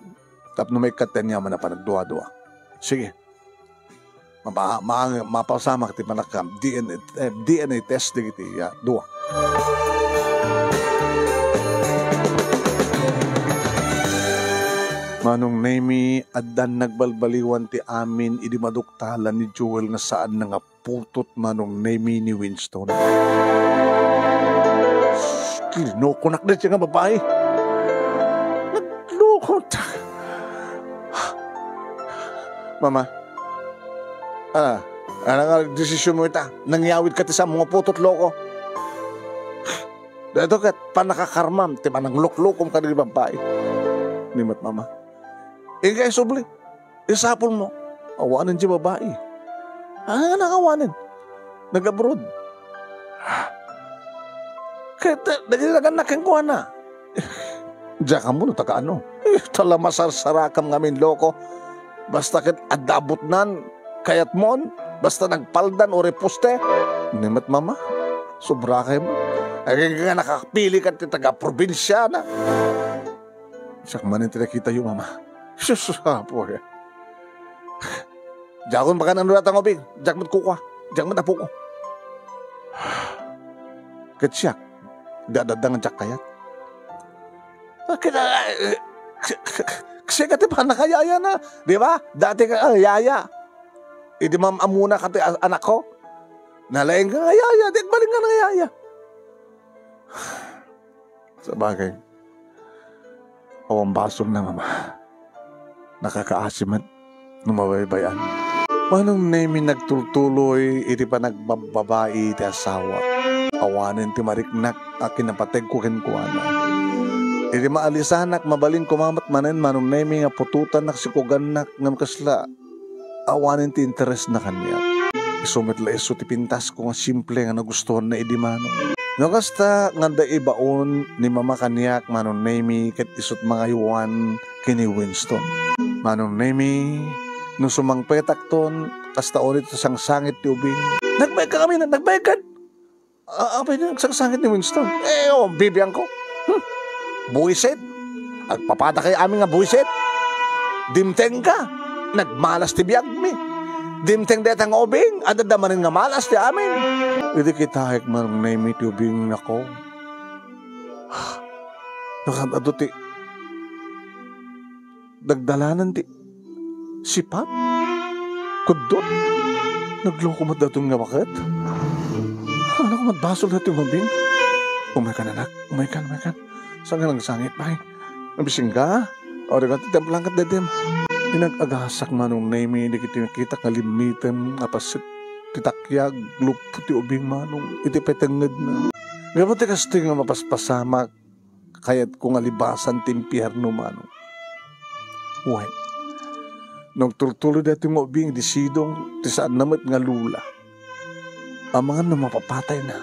Tapno maikkat ti aniaman a panagduadua. Sige. Mapa-, ma-, mapasamak ti panaka-D N A, eh, D N A test dagiti, ah, dua. Manong Nemi, addan nagbalbaliwan ti amin idi maduktalan ni Joel nga saanna nga putot, Manong Nemi, ni Winston. Linukonak dayta nga babai. Naglukot. Mama, ah, ania nga desisionmo ita? Nangyawid ka ti samo nga putot, loko. Daytoy ket pannakakarmam ti panangluklukom kadagiti babbai. Ni met Mama. Inkay subli, isapulmo, awanen ti babbai. Ah, nga awanen. Nag-abroad. Ket, eh, dagiti nagannak kenkuana. Diak ammo no taga ano. Eh, tala masarsarakam ngamin, loko. Basta ket adda abutnan, kayatmon, basta nagpaldan o reposte. Ni met Mama, sobra kaymo. Agingga nga nakapili ka ti taga-probinsiana. Siak manen ti nakitayo, Mama. Sus, apo, eh. Diakon makan-an dayta nga ubing. Diak met kukua. Diak met apoko. Ket siak, di adda nga diak kayat. Ket, ah, eh, k-, k-, k-, sika ti pannakayayana, di ba? Dati ka, ah, yaya. Idi maam-ammona ka ti a-, anakko. Nalaing ka nga yaya, di agbalin nga nga yaya. Sabagay, awan basolna, Mama. Nakakaasi met no mabaybay-an. Manong Nemi nagtultuloy iti panagbabbabai ti asawa. Awanen ti mariknak a kinapateg ko kenkuana. Iti maalisanak, mabalin koma met manen, Manong Nemi, nga putotannak, sikugannak, ngem kasla awanen ti interesna kaniak. Isu met la isu ti pintasko nga simple nga nagustuanna idi Manong. No kasta, nga adda ibaon ni Mama kaniak, Manong Nemi, ket isut' mangaywan ken ni Winston. Manong Nemi, no sumangpetakton, kasta unay ti sangsangit ti ubing. Nagbaykak amin, nagbaykak! A-, apay ti nagsangsangit ni Winston? Eh, o, bibiangko. Hmm. Buisit. Agpapadakayo amin nga buisit. Dimteng ka. Nagmalas ti biagmi. Dimteng dayta nga ubing. Adda manen nga malas ti amin. Idi kitaek, Manong Nemi, ti ubingnako. Nakan adu ti nagdalanan ti sipat? Kuddot? Nagloko met daton nga baket? Ano ko met basol daytoy nga ubing? Umaykan, anak. Umaykan, umaykan. Saan ka nagsangit, bay? Nabising ka? O, di ka ti templang ket daytoy. Inag-agasak Manong Nemi, dagiti nakitak nga limmitem nga paset ti takyag, luppo ti ubing Manong, iti petengngedna. Gapu ti kastoy nga mapaspasamak, kayatko nga libasan ti impierno, Manong. Wen, no agtultuloy daytoy nga ubing, idi sidong ti saanna met nga lula, amangan no mapapatayna.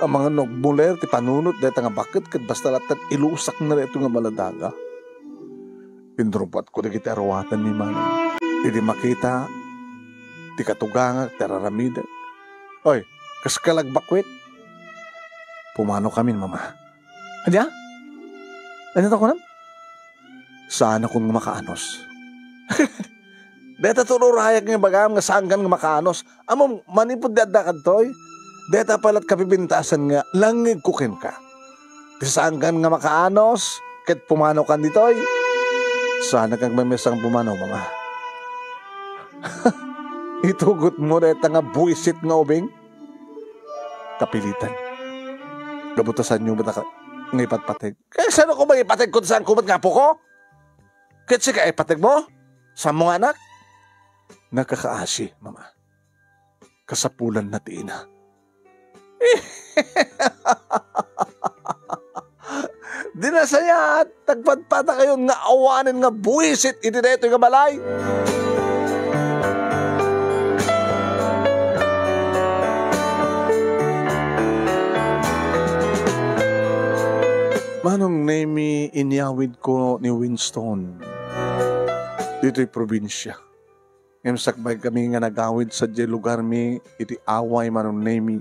Amangan no agmuler ti panunot dayta nga baket ket basta latta ilusakna daytoy nga maladaga. Inrupatko dagiti aruatenmi, Manong. Idi makita ti katugangak, ti ar-aramidek. Oy, kas ka lagbakwit? Pumanokamin, Mama. Ania? Ania ti kunam? Saanakon nga makaanos. Dayta ti ururayak nga ibagam nga saankan nga makaanos. Ammom, manipud di adda kadtoy, dayta pay la't kapipintasan nga langngegko kenka. Ti saankan nga makaanos, ket pumanokan ditoy. Saanak agmaymaysa nga pumanaw, Mama. Itugotmo dayta nga buisit nga ubing? Kapilitan. Gapu ta saanyo met a ka-, nga ipatpateg. Ket saan ko mangipateg ket saanko met nga apoko? Ket sika ipategmo? Saanmo nga anak? Nakakaasi, Mama. Kasapulanna ti ina. Di nasayaat, nagpadpadakayon nga awanen nga buisit iti daytoy nga balay. Manong Nemi, inyawidko ni Winston ditoy probinsia. Ngem sakbay kami nga nagawid sadiay lugarmi iti away Manong Nemi.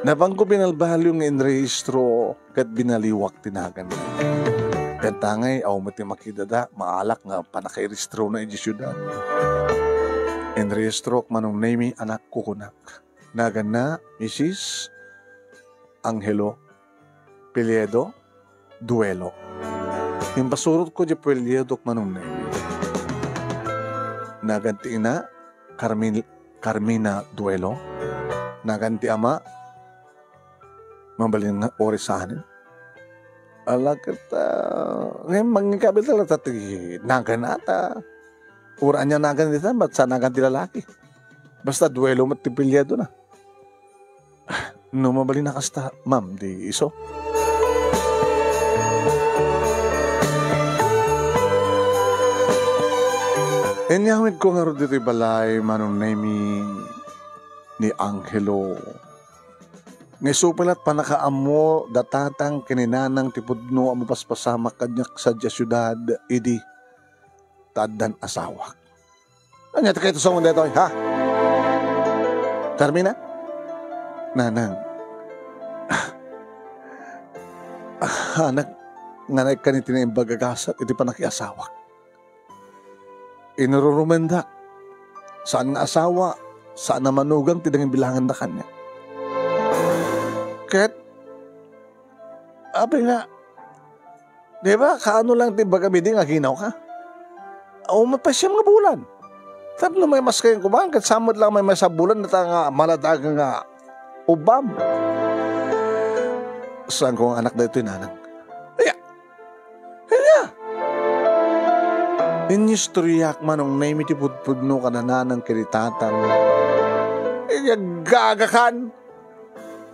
Napanko binalbaliw nga inrehistro ket binaliwak ti naganna. Ket tangay, awan met ti makidada, maalak nga pannakairehistrona idiay siudad. Inrehistrok Manong Nemi, anak, kukunak. Naganna, Misis Angelo Piliedo Duelo. Impasurotko diay pueliedok Manong Nemi. Nagan ti ina, Carmin-, Carmina Duelo. Nagan ti ama, mabalin nga Orisani. Ala ket, ah, ngayon mangikabil talaga ti nagan ata. Ura ania nagan dita, bat sa nagan ti lalaki. Basta Duelo met ti apelyidona. No mabalin a kasta, ma'am, di isu. Inyawidko ngarud ditoy balay, Manong Nemi, ni Angelo. Nga isu pay la't pannakaammo da tatang ken ni nanang ti pudno a mapaspasamak kaniak sadiay siudad idi ta addan asawak. Ania ti kayatmo a sawen daytoy, ha? Carmina? Nanang. Ah, anak, nga naikkan iti naimbag a gasat iti pannakiasawak. Inururumendak. Saan nga asawa, saan a manugang ti nangibilanganda kaniak. Ket, apay nga, di ba, kaano lang ti ibagam idi nga aginaw ka? Awan met pay siam nga bulan. Tapno maymaysa kayo kuman, ket saan met lang maymaysa a bulan, dayta nga maladaga nga ubbam. Saanko nga anak daytoy, nanang. Aya, Ania? Inyistoriaak Manong Nemi ti pudpudno kada nanang ken ni tatang. Iti aggagakan.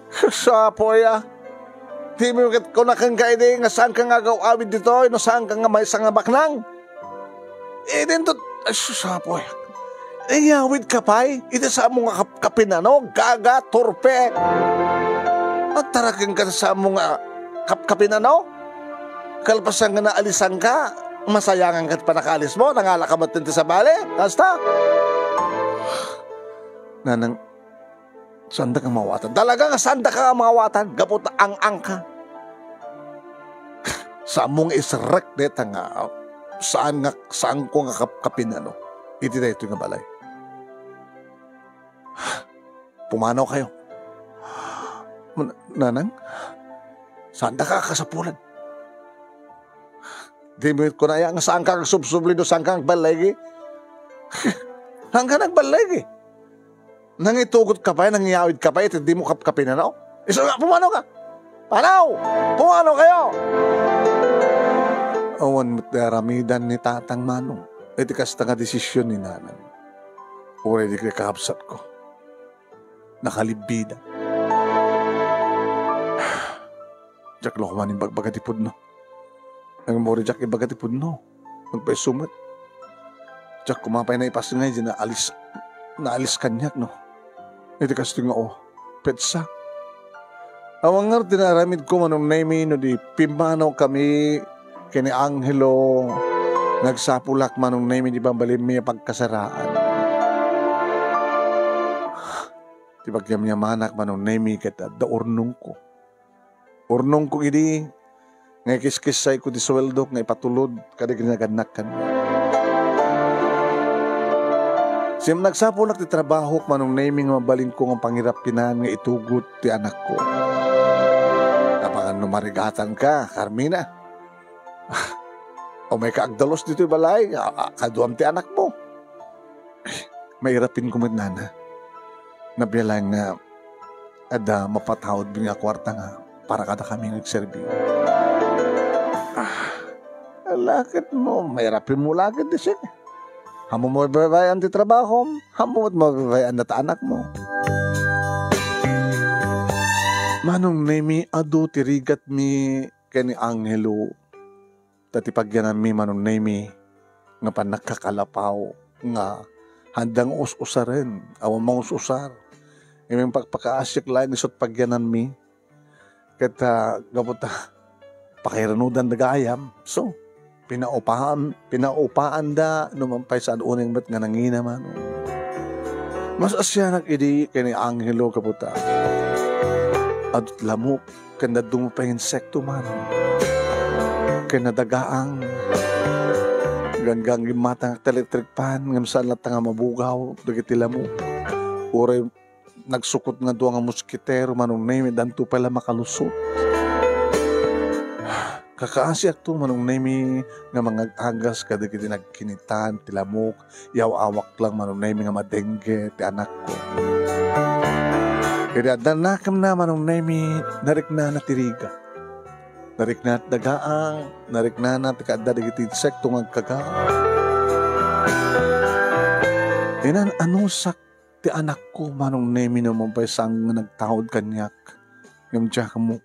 Sus, Apo, aya. Dimo ket kuna kenka idi nga saanka nga agaw-awid ditoy no saanka nga maysa nga baknang. Idinto, ay, sus, Apo, aya. Inyawidka pay iti saanmo nga kap-, kapinano, gaga, turpe. Agtarakenka ti saanmo nga kap-, kapinano? Kalpasan nga naalisanka, masayanganka ti pannakaalismo, nangalaka met ti sabali, kasta? Nanang, saandaka nga maawatan. Talaga nga saandaka nga maawatan, gapu ta ang-angka. Saanmo nga isrek dayta nga saan nga, saanko nga kap-, kapinano iti daytoy nga balay. Pumanaw kayo. Man-, nanang? Saandaka a kasapulan. Dimo kunam aya nga saanka agsubsubli no saanka agballigi? Saanka agballigi? Nangitugot ka pay, nangyawid ka pay, iti dimo kapkapinanaw? Isu nga, pumanaw ka! Panaw! Pumanaw kayo! Awan met ti aramidan ni Tatang Manong iti kasta nga desisyon ni Nanang. Uray di kakabsatko. Nakalibbida. Diak la koma imbagbaga ti pudno. Ngem uray diak ibaga ti pudno, nagpaiso met. Diak koma pay naipasngay di naalis, naalis kaniak, no? Iti kastoy nga, o, petsa. Awan ngarud ti naaramidko, Manong Nemy, no di pimmanawkami ken ni Angelo nga agsapulak, Manong Nemy, di mabalinmi a pagkasaraan. Ti pagyamyamanak, Manong Nemy, ket adda urnongko. Urnongko idi nga ikiskissayko ti sueldok nga ipatulod kadagiti nagannak kaniak. Siem, nagsapulak ti trabahok, Manong Nemy, nga mabalinko nga pangirapinan nga itugot ti anakko. Amangan no marigatanka, Carmina. Ah, umayka agdalus ditoy balay, a, a, kaduam ti anakmo. Mairapinko met, Nana. Nabialayan nga adda mapataudmi nga kuarta nga para kadakami nga agserbi. Ah, laketmo, mairapinmo laket, Desek. Ammom a mabaybay-an ti trabahom, ammom met a mabaybay-an data anakmo. Manong Nemy, adu ti rigatmi ken ni Angelo. Ta ti pagyananmi, Manong Nemy, nga pannakakalapaw nga haanda nga us-usaren, awan mangus-usar. Ngem impakpakaasiak laeng isu ti pagyananmi. Ket, ah, gapu ta pakairanudanda gayam. So, pinaupaan, pinaupaanda no man pay saan unay met nga nangina, Manong. Mas-asianak idi ken ni Angelo gapu ta adu ti lamok. Ken dadduma pay nga insekto, Manong. Ken nadagaang. Gangganggimmatangak ti electric fan, ngem saan latta nga mabugaw dagiti lamok. Uray nagsukot nga dua nga moskitero, Manong Nemy, danto pay la makalusot. Kakaasiakto, Manong Nemy, nga mangag-agas kadagiti nagkinitan ti lamok. Yaw-awak lang, Manong Nemy, nga madengge ti anakko. Idi adda nakemna, Manong Nemy, nariknana ti rigat. Nariknana ti dagaang, nariknana ti kaadda dagiti insekto nga agkaga. Inan-anusak ti anakko, Manong Nemy, no man pay saan nga nagtaud kaniak. Ngem diak ammo.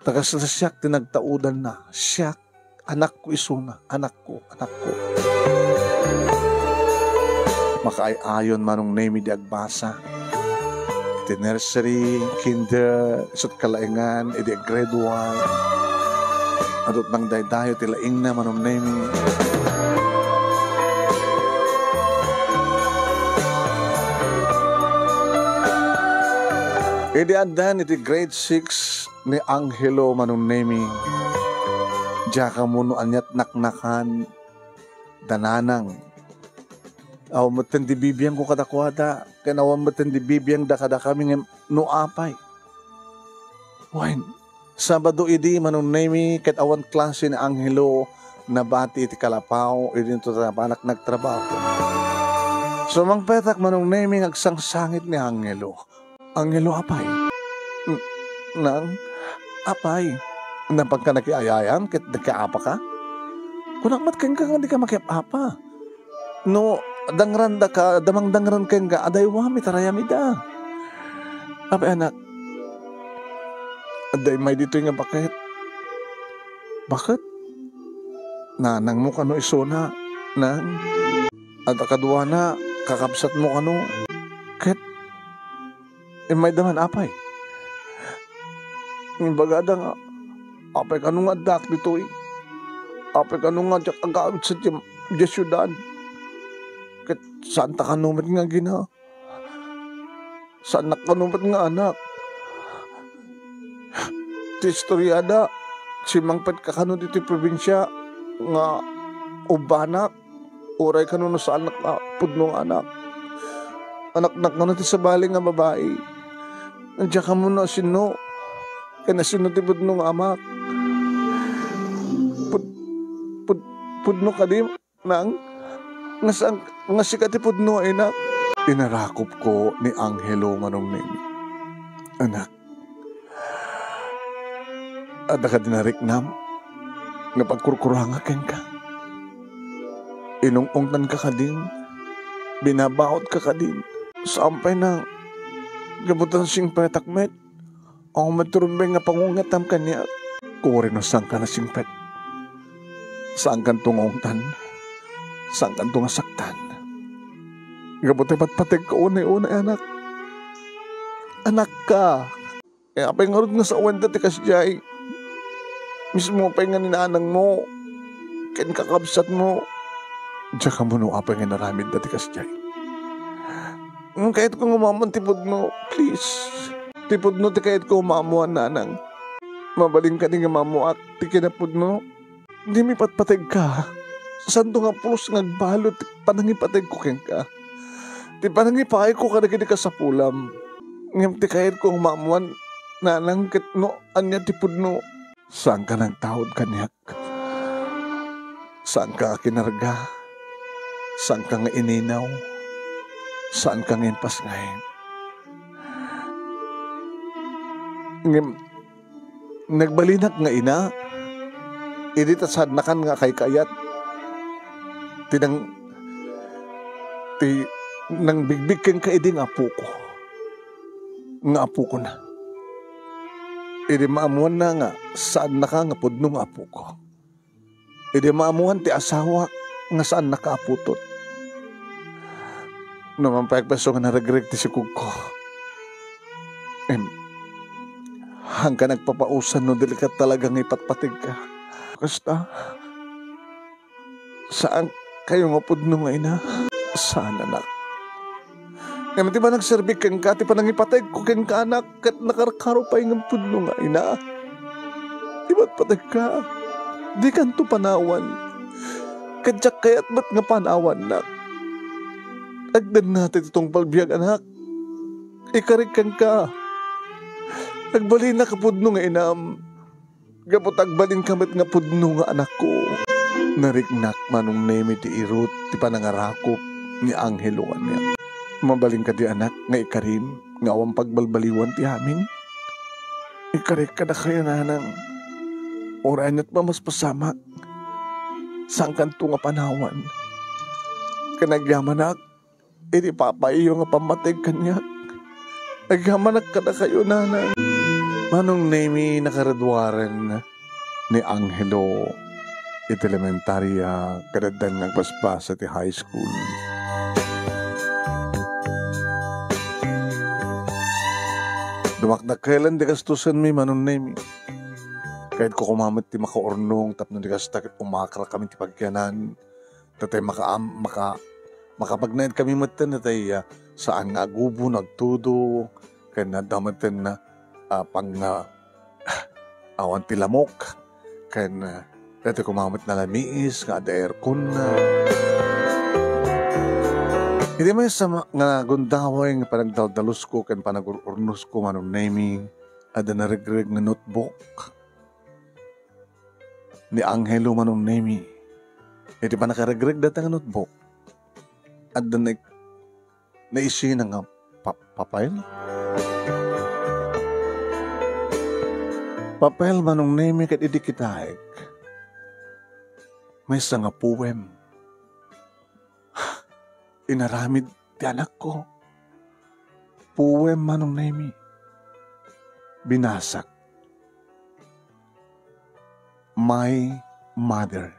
Ta kasla siak ti nagtaudanna. Siak, anakko isuna, anakko, anakko. Makaay-ayon, Manong Nemy, di agbasa. Iti nursery, kinder, isut kalaengan, idi grade one. Adut nang daydayo ti laingna, Manong Nemy. Idi addan iti grade six ni Angelo, Manong Nemy, diak ammo no aniat naknakan da nanang. Awan metten di bibiangko kadakuada, ken awan metten di bibiangda kadakami ngem no apay. Wen, Sabado idi, Manong Nemy, ket awan klase ni Angelo nabati iti kalapaw, idinto ta napanak nagtrabaho. Sumangpetak, Manong Nemy, nga agsangsangit ni Angelo. Angelo, apay? N-, nang, apay? Napagka nakiayayam ket nagkaapaka? Kunak met kenka nga dika makiap-apa. No dangrandaka, damangdangran kenka, adaywam, itarayam ida. Apay, anak, adda immay ditoy nga baket. Baket? Nanangmo kano isuna, nang? Adda kaduana, kakabsatmo kano? Ket immayda man, apay? Imbagada nga, apay kano nga addaak ditoy? Apay kano nga diak agawid sadiay, diay siudad? Ket saanta kano met nga agina? Saannak kano met nga anak? Ti istoriada, simmangpetka kano ditoy probinsia nga ubbanak, uray kano no saannak a pudno nga anak. Anaknak kano ti sabali nga babai. Diak ammo no asino. Ken asino ti pudno nga amak? Pud-, pud-, pudno kadi, Nang? Nga saan, nga sika ti pudno nga inak? Inarakopko ni Angelo, Manong Nemi. Anak, adda kadi nariknam nga pagkurkurangak kenka? Inung-ungtanka kadin? Binabaotka kadin? Saan pay na, gapu ta nasingpetak met. Awan met ti rumbeng nga pangungetam kaniak. Kuri no saanka nasingpet. Saankanto nga ungtan. Saankanto nga saktan. Gapu ta ipatpategka unay-unay, anak. Anakka. Kaya apay ngarud nga sawen ta ti kasdiay? Mismo pay nga ni nanangmo ken kakabsatmo. Diak ammo no apay nga inaramidda ti kasdiay. Ngem kayatko nga maammoan ti pudno, please. Ti pudno ti kayatko nga maammoan, nanang. Mabalin kadi nga maammoak ti kinapudno? Ngem ipatpategka. Saanto nga pulos nga agbalud ti panangipategko kenka. Ti panangipayko kadagiti kasapulam. Ngem ti kayatko nga maammoan, nanang, ket no ania ti pudno. Saanka nagtaud kaniak. Saanka nga kinarga. Saanka nga ininaw. Saanka nga impasngayb. Ngem, nagbalinak nga ina, idi ta saannakan nga kaykayat ti nang-, ti nangbigbig kenka idi nga apoko, nga apokona. Idi maammoanna nga saannaka nga pudno nga apoko. Idi maammoan ti asawak nga saannaka a putot. No man pay agpayso nga naregreg ti sikogko. Em, haanka nagpapausan no di ka talaga nga ipatpategka. Kasta, saankayo nga pudno nga ina? Saan, anak. Ngem ti panagserbi kenka, ti panangipategko kenka, anak, ket nakarkaro pay nga pudno nga ina. Ipatpategka, dikanto panawan. Ket diak kayat met nga panawannak. Agdanna ti tungpal biag, anak. Ikarik kenka. Agbalinak a pudno nga inam. Gapu ta agbalinka met nga pudno nga anakko. Nariknak, Manong Nemi, ti irut ti panangarakop ni Angelo kaniak. Mabalin kadi, anak, nga ikarim nga awan pagbalbaliwan ti amin? Ikarik kadakayo, nanang. Uray ania't mamaspasamak, saankanto nga panawan. Ken agyamanak, iti papayo nga pammateg kaniak. Agyamanak kadakayo, nanang. Manong Nemi, nakagraduaren ni Angelo iti elementaria, ket addan nga agbasbasa ti high school. Dumakdakkelan ti gastusenmi, Manong Nemi. Kayatko koma met ti makaurnong tapno di kasta ket umakrakami ti pagyanan. Tatay maka-, maka-, makapagnaed kami metten, tatay, ah, saan nga agubo no agtudo, ken adda metten, ah, pang-, ah, awan ti lamok, ken, ah, tatay koma met nalamiis nga adda aircon na. Idi maysa ma-, nga gundaway nga panagdaldalusko ken panagur-urnosko, Manong Nemi, adda naregreg nga notebook ni Angelo, Manong Nemi. Iti pannakaregreg dayta nga notebook, adda na-, naisina nga pa-, papel. Papel, Manong Nemi, ket idi kitaek, maysa nga poem. Inaramid ti anakko. Poem, Manong Nemi. Binasak. My Mother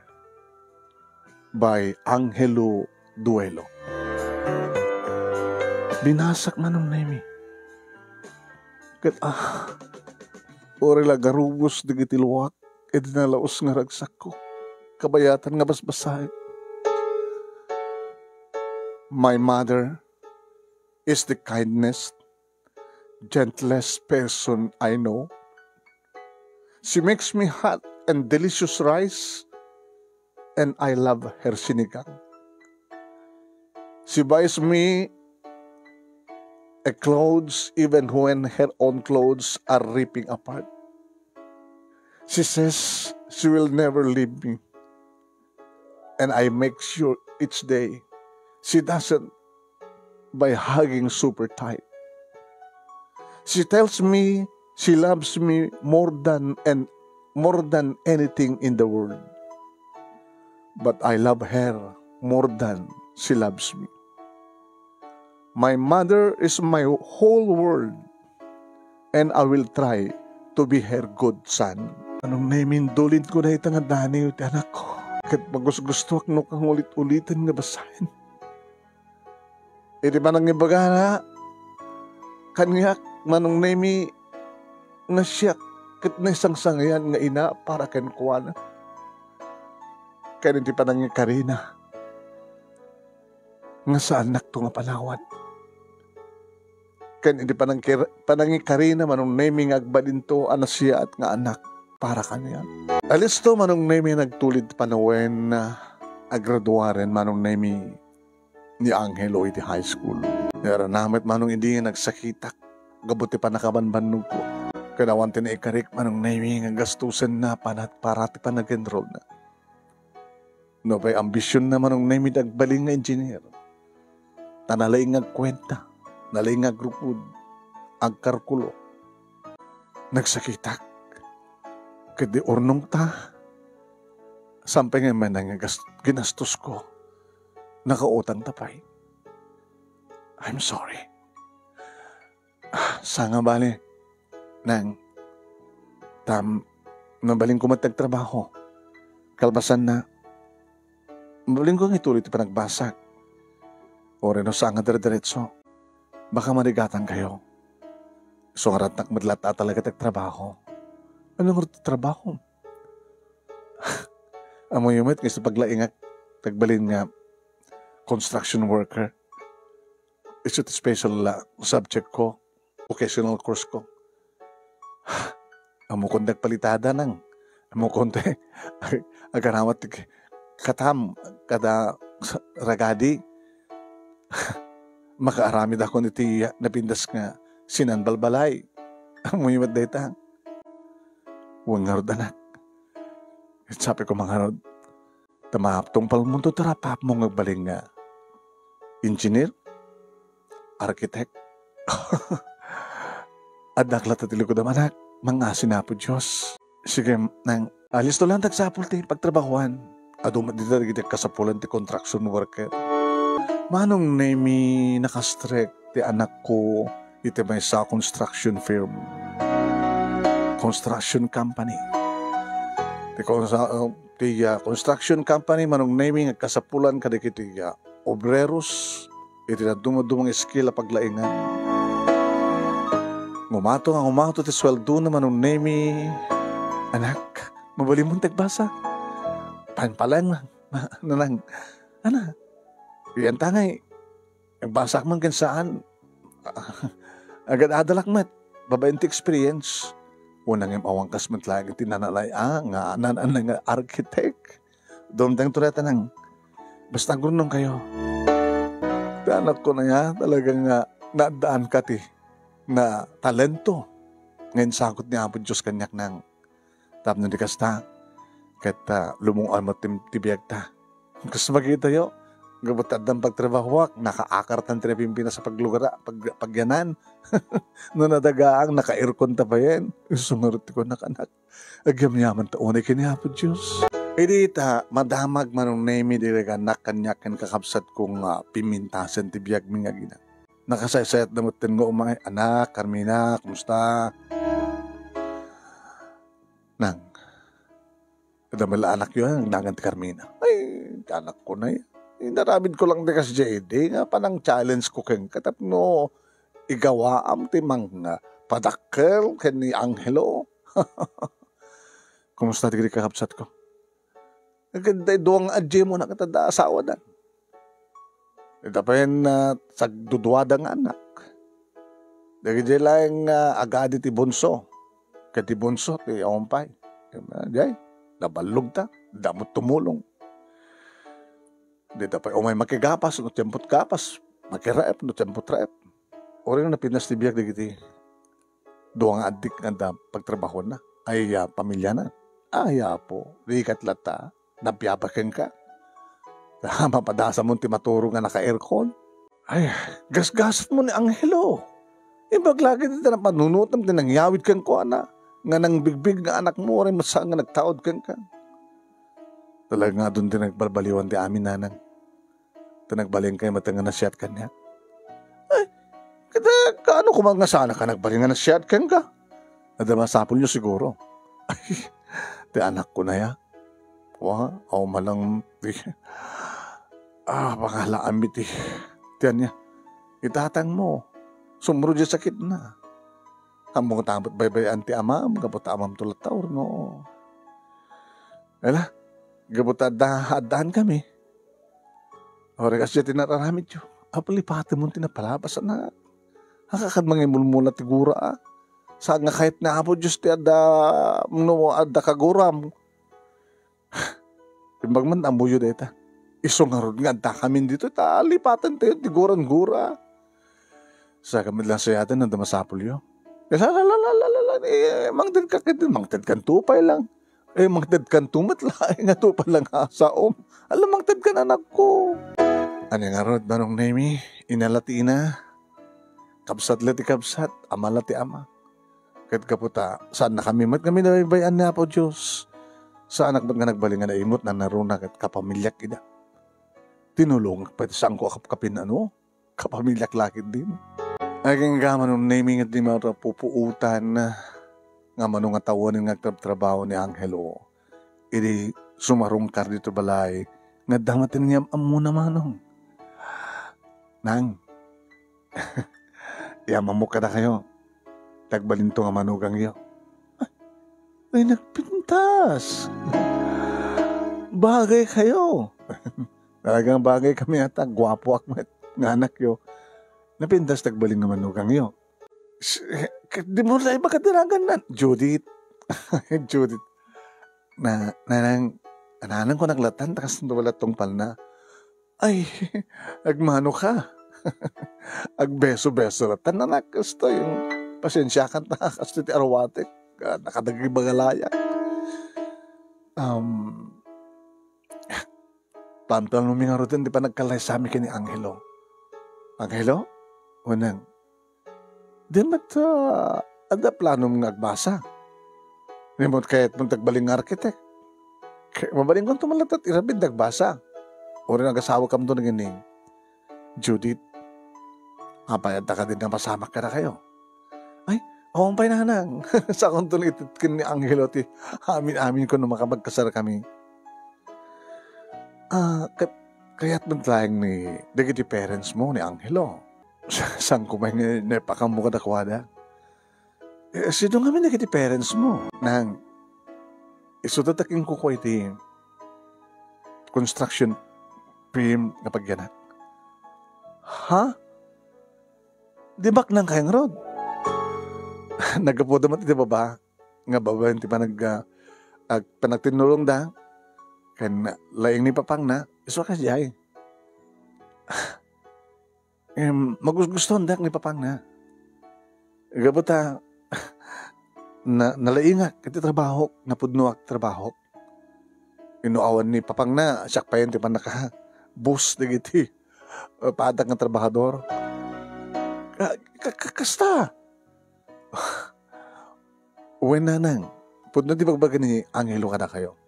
by Angelo Duelo. Binasak, Manong Nemi. Ket, ah, uray la garubos dagiti luak iti nalaus nga ragsakko. Kabayatan nga basbasaek. My mother is the kindness gentlest person I know. She makes me hot and delicious rice, and I love her sinigang. She buys me a clothes even when her own clothes are ripping apart. She says she will never leave me. And I make sure each day she doesn't by hugging super tight. She tells me she loves me more than and more than anything in the world. But I love her more than she loves me. My mother is my whole world, and I will try to be her good son. Manong Nemi, indulin ko dayta nga daniw ti anakko. Ket magusgustoak no kangulit-uliten nga basaen. Iti panangibagana kaniak, Manong Nemi, nasiak ket naisangsangayan nga ina para kenkuana. Ken iti panangikarina nga saannakto nga panawat. Ken iti panangkir-, panangikarina, Manong Nemi, nga agbalinto a nasiaat nga anak para kaniak. Alisto, Manong Nemi, nagtulid panawen, ah, agraduaren, Manong Nemi, ni Angelo iti high school. Nairana met, Manong, idi nga nagsakitak gapu ti pannakabanbannogko. Ken awan ti naikarik, Manong Nemi, nga gastusenna panat para ti panag-enrollna. Nupay ambisionna, Manong Nemi, ti agbalin nga engineer. Ta nalaing nga agkuenta, nalaing nga agrukod, agkalkulo. Nagsakitak. Ket di urnongta, saan pay nga immenna nga gas-, ginastosko, nakautangta pay. I'm sorry. Ah, saan nga bale, Nang, ta mabalinko met ti agtrabaho. Kalpasanna, mabalinko nga ituloy ti panagbasag. Uray no saan nga dire-diretso, baka marigatankayo. Isu nga ratnak met latta talaga ti agtrabaho. Ania ngarud ti trabahom? Ammoyo met nga isu paglaingak ti agbalin nga construction worker. Isu ti special, ah, subject ko, vocational course ko. Ammokon ti agpalitada, Nang. Ammokon ti ag-, agaramid ti katam kada ragadi. Makaaramidakon iti napintas nga sinan balbalay. Ammoyo met dayta. Wen ngarud, anak. Sapay koma ngarud, ta matungpalmonto ti rap-rapmo nga agbalin nga engineer, architect. Addak latta ti likud, anak, mangngasi ni Apo Dios. Sige, Nang, alisto lang ti agsapul ti pagtrabahuan. Adu met dita dagiti kasapulan ti construction worker. Manong Nemi, nakastrek ti anakko iti maysa construction firm. Construction company. Ti konsa-, uh, ti, uh, construction company, Manong Nemi, nga kasapulan kadagiti, uh, obreros iti nadumaduma nga skill a paglaingan. Ngumato nga ngumato ti sueldona, Manong Nemi. Anak, mabalinmon ti agbasa? Pampalang, Nanang. Ana, yan tangay. Agbasak man ken saan. Agad-adalak met. Babaen ti experience. Una ngem awan kas met laeng iti nanalay-a nga nan-, nga architect. Dumteng to dayta, Nang. Basta agnurnongkayo. Ti anakko aya, talaga nga naaddaan ka ti na talento nga insagut ni Apo Dios kaniak, Nang. Tapno di kasta, ket, ah, lumung-on met ti, ti biagta. Kas makitayo, gapu ta addan pagtrabahoak, nakaakartan ti napimpinas a paglugara, pag-, pagyanan. No nadagaang, naka-aircon ta payen. Isu ngarud ti kunak, anak. Agyamyaman ta unay ken ni Apo Dios. Idi ta madamag, Manong Nemi, dagiti anak kaniak ken kakabsatko nga pimmintasen ti biagmi nga agina. Nakasaysayat da metten nga umay, "Anak, Carmina, kumusta?" "Nang, adda met la anakyo, eh, nagan ti Carmina." "Ay, ti anakko nay. Inaramidko lang ti kasdiay idi nga panang-challenge ko kenka tapno igawaam ti mangpadakkel ken ni Angelo." "Kumusta dagiti kakabsatko?" "Ket dua nga adiaymona ket adda asawada. Ita payen, ah, sagduduada nga anak. Dagiti laeng, ah, agadi ti bunso. Ket ti bunso ti awan pay. Diay, naballogta, adda met tumulong. Dita pay umay makigapas no tiempot gapas, makiraep no tiempot raep." Uray napintas ti biag dagiti dua nga addik nga adda pagtrabahoanna. Ay, a, pamiliana. Ay, Apo, di ket latta, nabiaba kenka. Mapadasamon ti maturog nga naka-aircon. Ay, gasgasatmo ni Angelo. Imbag lagi ti napanunotam ti nangyawid kenkuana, nga nangbigbig nga anakmo, uray met saan nga nagtaud kenka. Talaga nga adun ti nagbalbaliwan ti amin, nanang. Ta nagbalinkayo met nga nasiat kaniak. Ay, kada kaano koma nga saan ka nagbalin nga nasiat kenka? Adda masapulyo siguro. Ay, ti anakko na ya. Wa, aw malang ti, ah, pangalaanmi ti, ti ania, itatangmo. Sumro di sakitna. Ammok ta met baybay-an ti amam, gapu ta amamto latta, wenno? Ala, gapu ta adda, addaan kami. Uray kasdiay ti nararamidyo, apo, lipatemon ti napalabas, anak. Aka kad mangimulmula ti gura, a. Saan nga kayat ni Apo Dios ti adda, no adda kaguram. Imbag man ammoyo dayta. Isu ngarud nga addakamin ditoy, ta lipatentayo ti guran gura. Saka met lang sayaten no adda masapulyo. Eh, la, la, la, la, la, la, la, eh, mangtedka ket, mangtedkanto pay lang. Eh, mangtedkanto met laeng nga to pay lang a saom. Ala, mangtedkan, anakko. Ania ngarud, Manong Nemi, ina la ti ina. Kabsat la ti kabsat, ama la ti ama. Ket gapu ta, saannakami met nga minabaybay-an ni Apo Dios. Saanak met nga nagbalin nga naimut, nanaruna ket kapamiliak ida. Tinulongak pay ti saanko a kapkapin, ano? Kapamiliak la ketdin. Agingga, Manong Nemi, nga di mapupuotan nga mano nga tawen nga agtrabtrabaho ni Angelo. Idi sumarungkar ditoy balay, nga adda met ti nangam-ammona, Manong. Nang, iam-ammok kadakayo, ti agbalinto nga manugangyo. Ay, nagpintas. Bagaykayo. Talagang bagaykami, ata guapoak met nga anakyo. Napintas ti agbalin nga manugangyo. S-, ket dimo la ibaga ti naganna. Judith. Judith. Na, nanang, nanang ko naglatan, ta kasno wala tungpalna. Ay, agmano ka. Agbeso-beso la. Tan, anak, kastoy, pasensiakan ta, kastoy ti arwatek. Ah, nakadagri bagalayak. Um, Pantalon mi ngaruden ti panagkalaysami ken ni Angelo. Angelo? Wenno, di met, ah, adda planom nga agbasa? Di met kayatmo ti agbalin nga arkitek? Kay mabalinkonto man latta ti irabid nga agbasa. Uray nagasawakamto ni Judith. Apay, adda kadi nga mapasamak kadakayo? Ay, awan pay, nanang. Sakonto no itedken ni Angelo ti amin-aminko no makapagkasarkami. Ah, ka-, kayat met laeng ni dagiti parents mo ni Angelo? Saan ko pay nga naipakammo kadakuada? Eh, sino ngamin dagiti parents mo? Nang, isuda ta ken kukua iti construction firm nga pagyanak. Ha? Di baknang kayo ngarud? Naggapuda met iti baba nga babaen ti panag-, ah, ag-, panagtinnulongda ken laeng ni papangna, isu a kasdiay. Em, magusgustoandak ni papangna. Gapu ta, na-, nalaingak iti trabahok, napudnoak ti trabahok. Inno awan ni papangna, siak payen ti pannaka-boss dagiti, eh, padak nga trabahador. Ka-, ka-, ka-, kasta. Wen, nanang, pudno ti bagbaga ni Angelo kadakayo.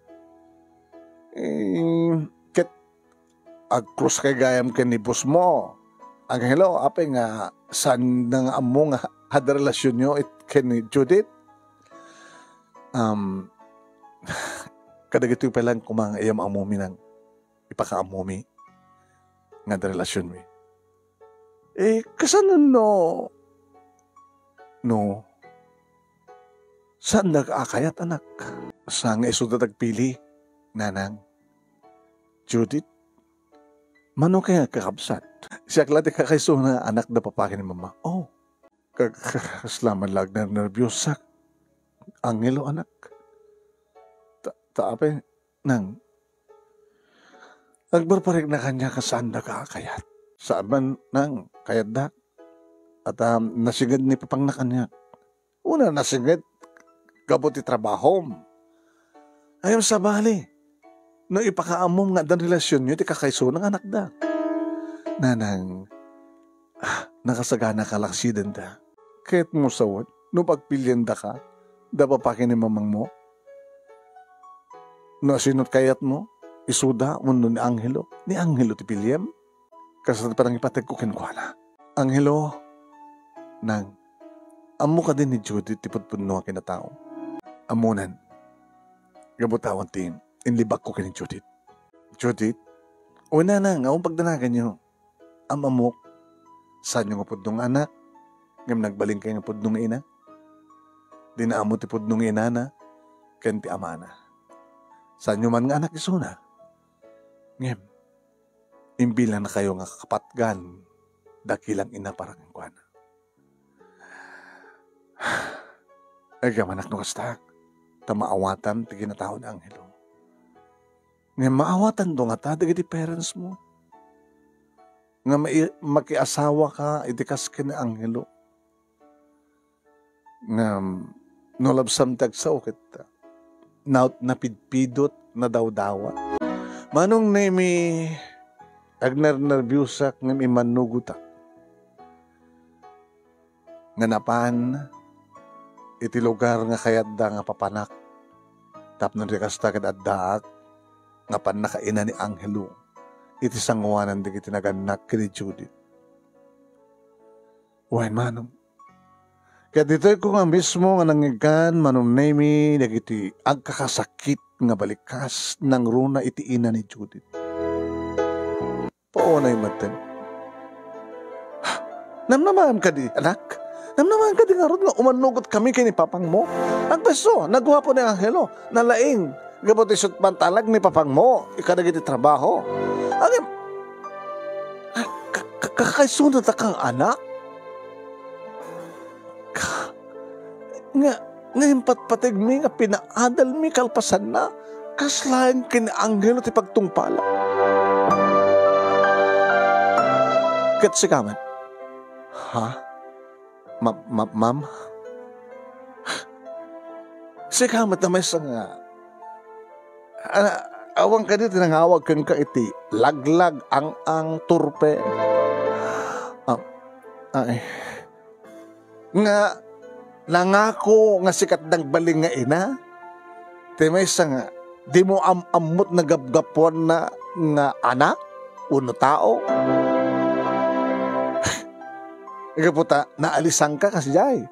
Eh, ket agkrus kay gayam ken ni boss mo. Angelo, apay nga saan na nga ammo nga adda relasionyo it-, ken ni Judith? Um, kadagitoy pay lang koma nga iyam-ammomi nang ipakaammomi nga adda relasionmi. Eh, kasano no, no, saandak a kayat, anak? Saan nga isuda ti agpili, nanang? Judith? Mano kay nga kakabsat? Siak la ti kakaisuna nga anak da papa ken ni mama. Oh, ka-, ka-, kasla man la agnernerbiosak. Angelo, anak. Ta, ta apay, nang, agbarbarikna kaniak a saandak a kayat. Saan man, nang, kayatdak. At, um, nasinged ni papangna kaniak. Una, nasinged, gapu ti trabahom. Ngem sabali, no ipakaammom nga addan relasionyo ti kakaisuna nga anakda. Nanang, ah, nakasagana ka la sidenda. Kayatmo sawen no pagpiliandaka, da papa ken ni mamangmo? No asino ti kayatmo, isuda wenno ni Angelo? Ni Angelo ti piliem? Kasta ti panangipategko kenkuana. Angelo, nang, ammo kadi ni Judith ti pudpudno a kinatao? Ammonan. Gapu ta awan ti inlibakko ken ni Judith. Judith? O, nanang, awan pagdanaganyo. Am-ammok, saanyo nga pudno nga anak, ngem nagbalinkayo nga pudno nga ina. Dina ammo ti pudno nga inana ken ti amana. Saanyo man nga anak isuna, ngem imbilangna kayo nga kapatgan, dakilang ina para kenkuana. Ay, gamanak no kasta, ta maawatan ti kinatao ni Angelo. Ngem maawatan do ngata dagiti parents mo nga mai-, makiasawaka iti kas ken ni Angelo. Ngem no labsam ti agsao ket na-, napidpidot, nadawdawat. Manong Nemi, agnernerbiosak ngem immannugotak nga napan iti lugar nga kayatda nga papanak. Tapno di kasta ket addaak nga pannakaina ni Angelo iti sangoanan dagiti nagannak ken ni Judith. Wen, manong, ket ditoyko nga mismo nga nangngegkan, Manong Nemi, dagiti agkakasakit nga balikas nangruna iti ina ni Judith. Paunay metten. Namnamaem kadi, anak? Namnamaem kadi ngarud nga umannugotkami ken ni papangmo? Agpeso, naguapo ni Angelo. Nalaing. Gapu ti sut pantalag ni papangmo kadagiti trabaho. Ngem, ka-, ka-, ka-, kakaisuna dakang anak? Ka-, nga, nga impatpategmi nga pinaadalmi kalpasanna, kas laeng ken ni Angelo ti pagtungpala. Ket sika met. Ha? Ma-, ma-, ma'am? Sika met a maysa nga, a-, awan kadi ti nangawag kenka iti laglag, ang-ang, turpe? Ah, ay. Nga nangako nga sika ti nagbalin nga ina? Ti maysa nga, dimo am-ammot nagapgapuanna nga anak wenno tao? Gapu ta naalisanka kasdiay.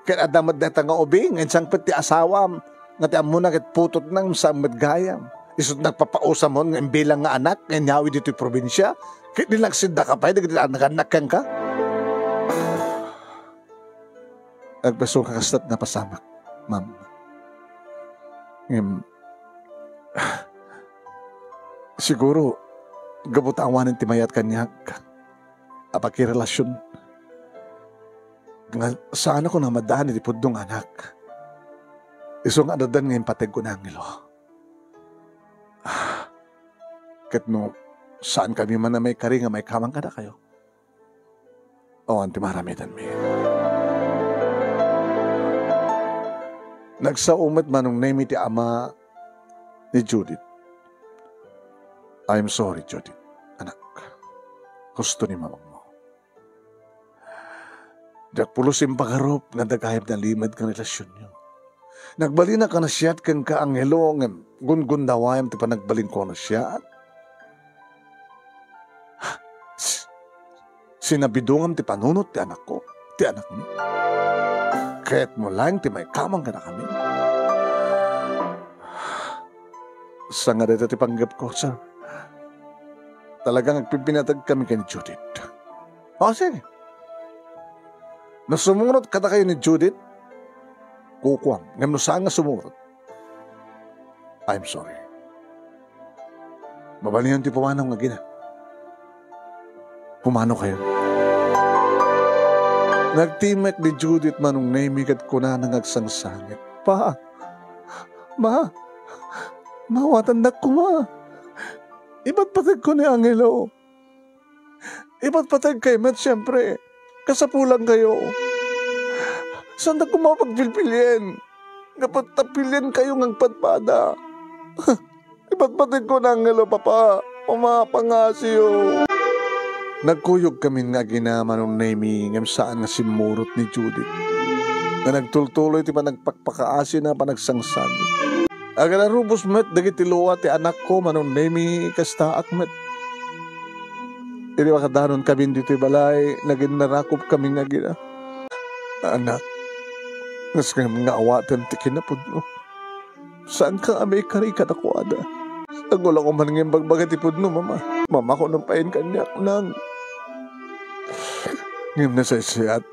Ket adda met dayta nga ubing, insangpet ti asawam, nga ti ammona ket putotna ngem saan met gayam. Isut' nagpapausam nga imbilang nga anak nga inyawid ditoy probinsia, ket linagsiddaka pay dagiti nagannak kenka? Agpeso nga kasta ti napasamak, ma'am. Ngem, siguro, gapu ta awanen ti mayat kaniak a pakirelasion, nga saanakon a madan iti pudno nga anak. Isu nga addan nga impateg ko ni Angelo. Ah, ket no saankami man a maikari nga maikaman kadakayo, awan ti maaramidenmi. Nagsao met Manong Nemi ti ama ni Judith. "I'm sorry, Judith, anak. Husto ni mamangmo. Diak pulos impagarup nga adda gayam nalimed nga relasionyo. Nagbalinak a naasiat kenka, Angelo, ngem gunggundawayam ti panagbalinko a naasiat. S-, sinabidongam ti panunot ti anakko, ti anakmi. Kayatmo laeng ti maikaman kadakami." Saan nga dayta ti panggepko, sir. Talagang agpipinategkami ken ni Judith. O, sige. No sumurot kadakayo ni Judith, kukuam. Ngem no saan nga sumurot, I'm sorry. Mabalin ti pumanaw nga agina. Pumanaw kayo. Nagtimek ni Judith Manong Nemi ket kunana nga agsangsangit, "Pa, ma, maawatandak koma. Ipatpategko ni Angelo. Ipatpategkayo met, siempre. Kasapulankayo. Saandak koma pagpilpilien. Gapu ta pilienkayo nga agpadpada. Ipatpategko ni Angelo, Papa. Mama, pangngasiyo. Nagkuyogkamin nga agina, Manong Nemi, ngem saan nga simmurot ni Judith nga nagtultuloy ti panagpakpakaasina, panagsangsangit. Agararubos met dagiti lua ti anakko, Manong Nemi, kastaak met. Idi makadanon kamin ditoy balay, naginnarakop kami nga agina. Anak, nasken nga awatem ti kinapudno. Saanka a maikari kadakuada. Sango la ko man nga imbagbaga ti pudno, Mama. Mama, kunam payen kaniak, nang. Ngem nasaysayat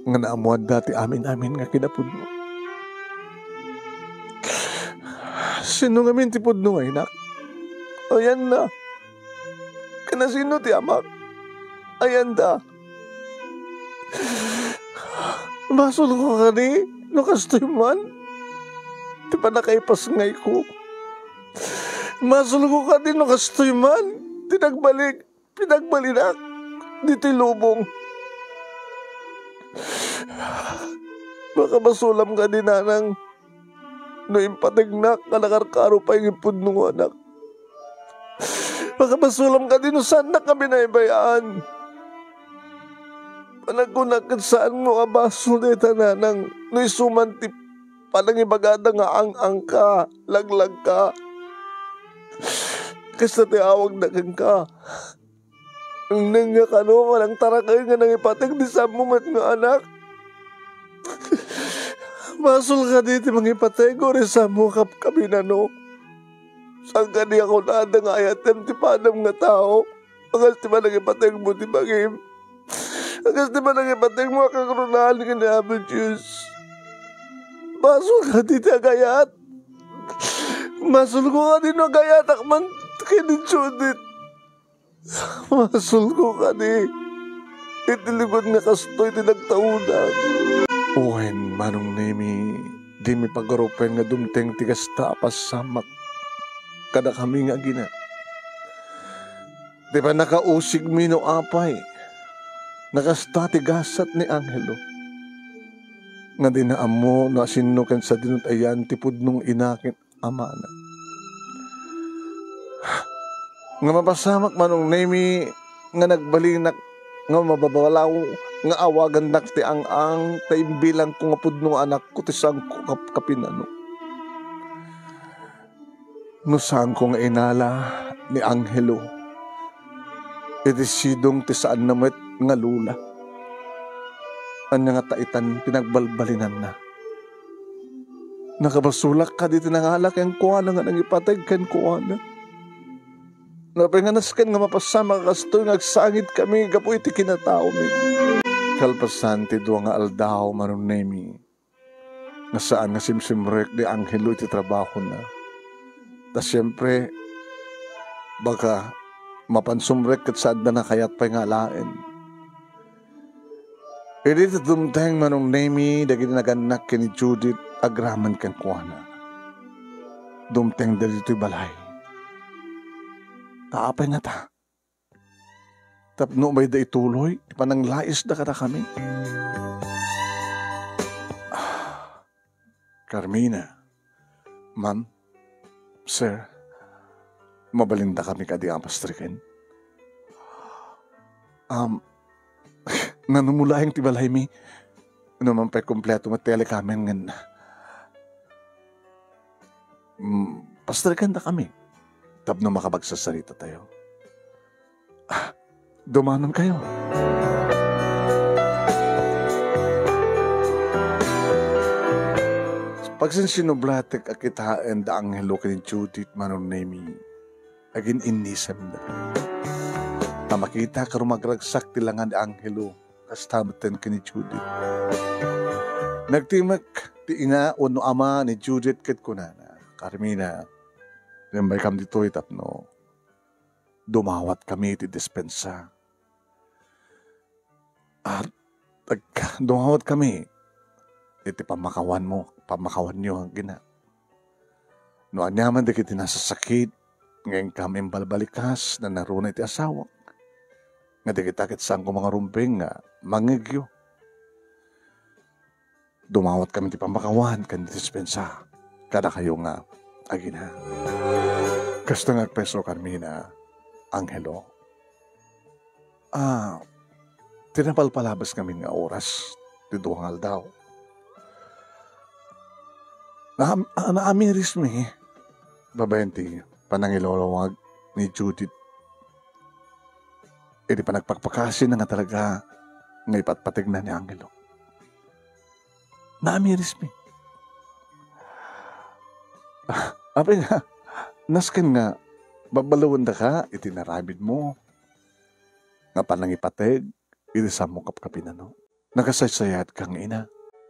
nga naammoanda ti amin-amin nga kinapudno. Sino ngamin ti pudno nga inak? Ayanna. Ken sino ti amak? Ayanda. Basolko kadi no kastoy man ti pannakaipasngayko? Basolko kadi no kastoy man ti nagbalik, pinagbalinak ditoy lubong? Makabasolam kadi, nanang, no impategnak nga nakarkaro pay nga pudno nga anak? Makabasolam kadi no saannak nga binaybay-an? Panagkunak ket saanmo a basol dayta, nanang, no isu man ti panangibagada nga ang-angka, laglagka. Kasta ti awagda kenka. Neng nga kano, manangtaraken nga nangipateg ti saanmo met nga anak. Basol kadi ti mangipateg, uray saanmo a kapkabinano? Saan kadi a kunada nga ayatem ti padam nga tao? Akas ti panangipategmo ti bangim. Akas ti panangipategmo a kagrunaan ken ni Apo Dios. Basol kadi ti agayat? Basolko kadi no agayatak man ken ni Judith? Basolko kadi iti likud nga kastoy ti nagtaudan? Wen, Manong Nemi, dimi pagarupen nga dumteng ti kasta a pasamak kadakami nga agina. Ti pannakausigmi no apay nga kasta ti gasat ni Angelo, nga dina ammo no asino ken sadino ti ayan ti pudno nga ina ken amana. Nga mapasamak, Manong Nemi, nga nagbalinak nga mababalaw nga awagannak ti ang-ang ta imbilangko nga pudno nga anakko ti saanko kap-, kapinano. No saanko nga inala ni Angelo iti sidong ti saanna met nga lola, ania ngata itan ti nagbalbalinanna? Nakabasolak kadi ti nangala kenkuana nga nangipateg kenkuana? Apay nga nasken nga mapasamak a kastoy nga agsangit kami gapu iti kinataomi? Kalpasan ti dua nga aldaw, Manong Nemi, nga saan nga simsimrek ni Angelo iti trabahona. Ta siempre, baka mapan sumrek ket saanda nakayat pay nga alaen. Idi ta dumteng, Manong Nemi, dagiti nagannak ken ni Judith agraman kenkuana, dumtengda ditoy balay. Ta apay ngata? Tapno umayda ituloy ti pananglaisda kadakami. Ah, Carmina, ma'am, sir, mabalindakami kadi a pastreken? Um, nanumulaeng ti balaymi. No man pay kompleto met ti alikamen, ngem, mm, pastrikendakami tapno makapagsasaritatayo. Ah, dumanonkayo. Pagsinsinublatek a kitaen da Angelo ken ni Judith, Manong Nemi, agin-innisemda. Ta makitak a rumagragsak ti langa ni Angelo, kasta metten ken ni Judith. Nagtimek ti ina wenno ama ni Judith ket kunana, "Carmina, imbaykam ditoy tapno dumawatkami iti dispensa. At ag-, dumawatkami iti pammakawanmo, pammakawanyo, agina. No aniaman dagiti nasasakit nga inkam imbalbalikas, nanaruna iti asawak, nga dagita ket saanko mangarumbeng nga mangngegyo." Dumawat kami ti pammakawan ken dispensa kadakayo nga agina. Kasta nga agpayso, Carmina, Angelo. Ah, ti napalpalabas ngamin nga oras ti dua nga aldaw. Naam-, ah, naamiris mi babaen ti panangilawag ni Judith. Idi panagpakpakasina nga talaga nga ipatpategna ni Angelo. Naamiris mi. Apay nga, nasken nga, babbalawendaka iti inaramidmo nga panangipateg iti sammo kapkapinano. Nakasaysayaat kang ina.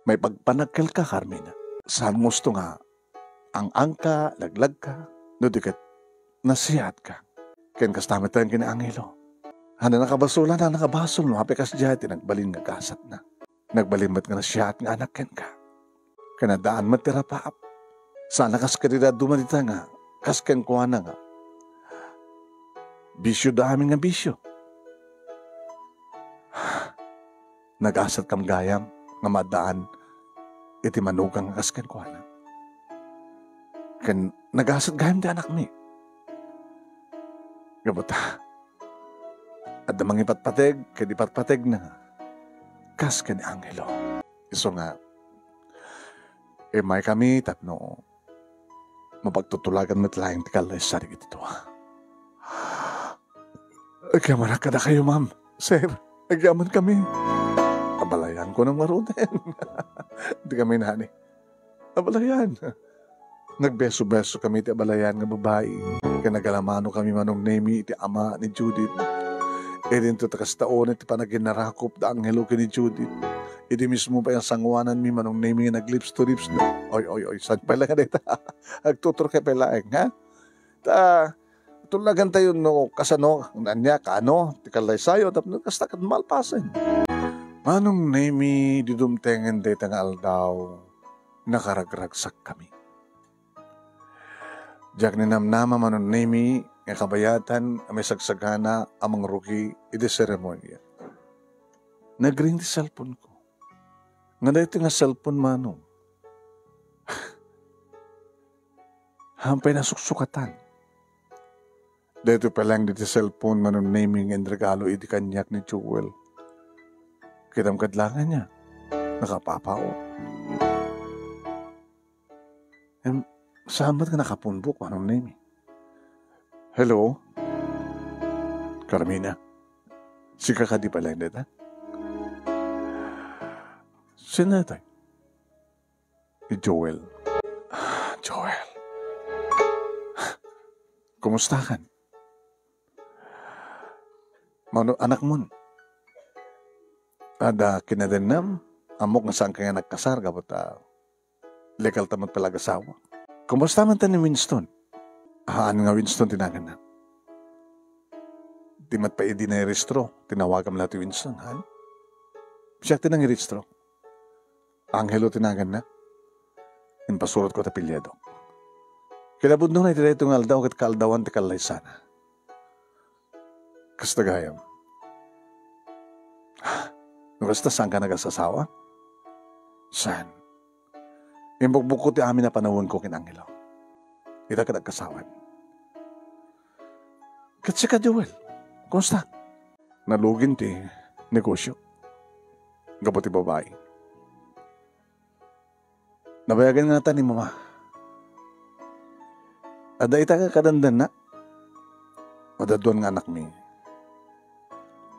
Maipagpanagkelka, Carmina. Saan gusto nga ang-angka, laglagka, no di ket nasiatka. Ken kasta met ken ni Angelo. Haan a nakabasolan a nakabasol no apay kasdiay ti nagbalin nga gasatna. Nagbalin met nga nasiaat nga anak kenka. Ken addaan met ti rapaap. Saan a kas kadida duma dita nga kas kenkuana nga bisio da amin nga bisio. Nagasatkam gayam nga maaddaan iti manugang nga kas kenkuana. Ken nagasat gayam ti anakmi. Gapu ta, adda mangipatpateg ken ipatpategna kas ken ni Angelo. Isu nga, immay kami tapno mapagtutulagan met laeng ti kallaysa dagiti dua. Agyamanak kadakayo, ma'am. Sir, agyaman kami. Abalayan ko nang maruten. Di kami nani. Abalayan. Nagbeso-beso kami ti abalayan nga babai. Ken nagalamano kami, Manong Nemi, iti ama ni Judith. Idinto ta kasta unay ti panaginnarakop da Angelo ken ni Judith. Idi mismo pay a sanguananmi, Manong Nemi, nga nag-lips to lips da. Oy, oy, oy, saan pay la nga dayta? Agtuturkay pay laeng, ha? Ta, tulagantayo no kasano, ania, kaano, ti kallaysayo, tapno kasta ket malpasen. Manong Nemi, idi dumtengen dayta nga aldaw, nakaragragsak kami. Diak ninamnama, Manong Nemi, nga kabayatan a may sagsagana a mangrugi iti seremonia. Nagring ti cellphone ko. Nga daytoy nga cellphone, Manong. Haan pay nasuksukatan. Daytoy pay laeng diti cellphone, Manong Nemi, nga inregalo idi kaniak ni Joel. Kitam kad laeng ania, nakapapao. Em, saan met nga nakapunbok, Manong Nemi? Hello? Carmina, sika kadi pay laeng dayta? Sino daytoy? Ni Joel. Joel. Kumustakan? Mano, anakmon? Adda kinadennam? Ammok nga saanka nga nagkasar, gapu ta legal ta met pay la agasawa. Kumusta man ta ni Winston? Haan nga Winston ti naganna. Di met pay idi nairehistro, tinawagam la ti Winston, haan? Siak ti nangirehistro. Angelo ti naganna. Impasurotka ti apelyido. Kinapudno na iti daytoy nga aldaw ket kaaldawan ti kallaysana. Kasta gayam. No kasta, saanka nagasasawa? Saan? Imbugbugko ti amin a panawenko ken Angelo. Ita ket agkasawan. Ket sika, Joel, kumusta? Nalugin ti negosio gapu ti babai. Nabayagan nga natan ni Mama. Adda ita nga kadandanna. Adda dua nga anakmi.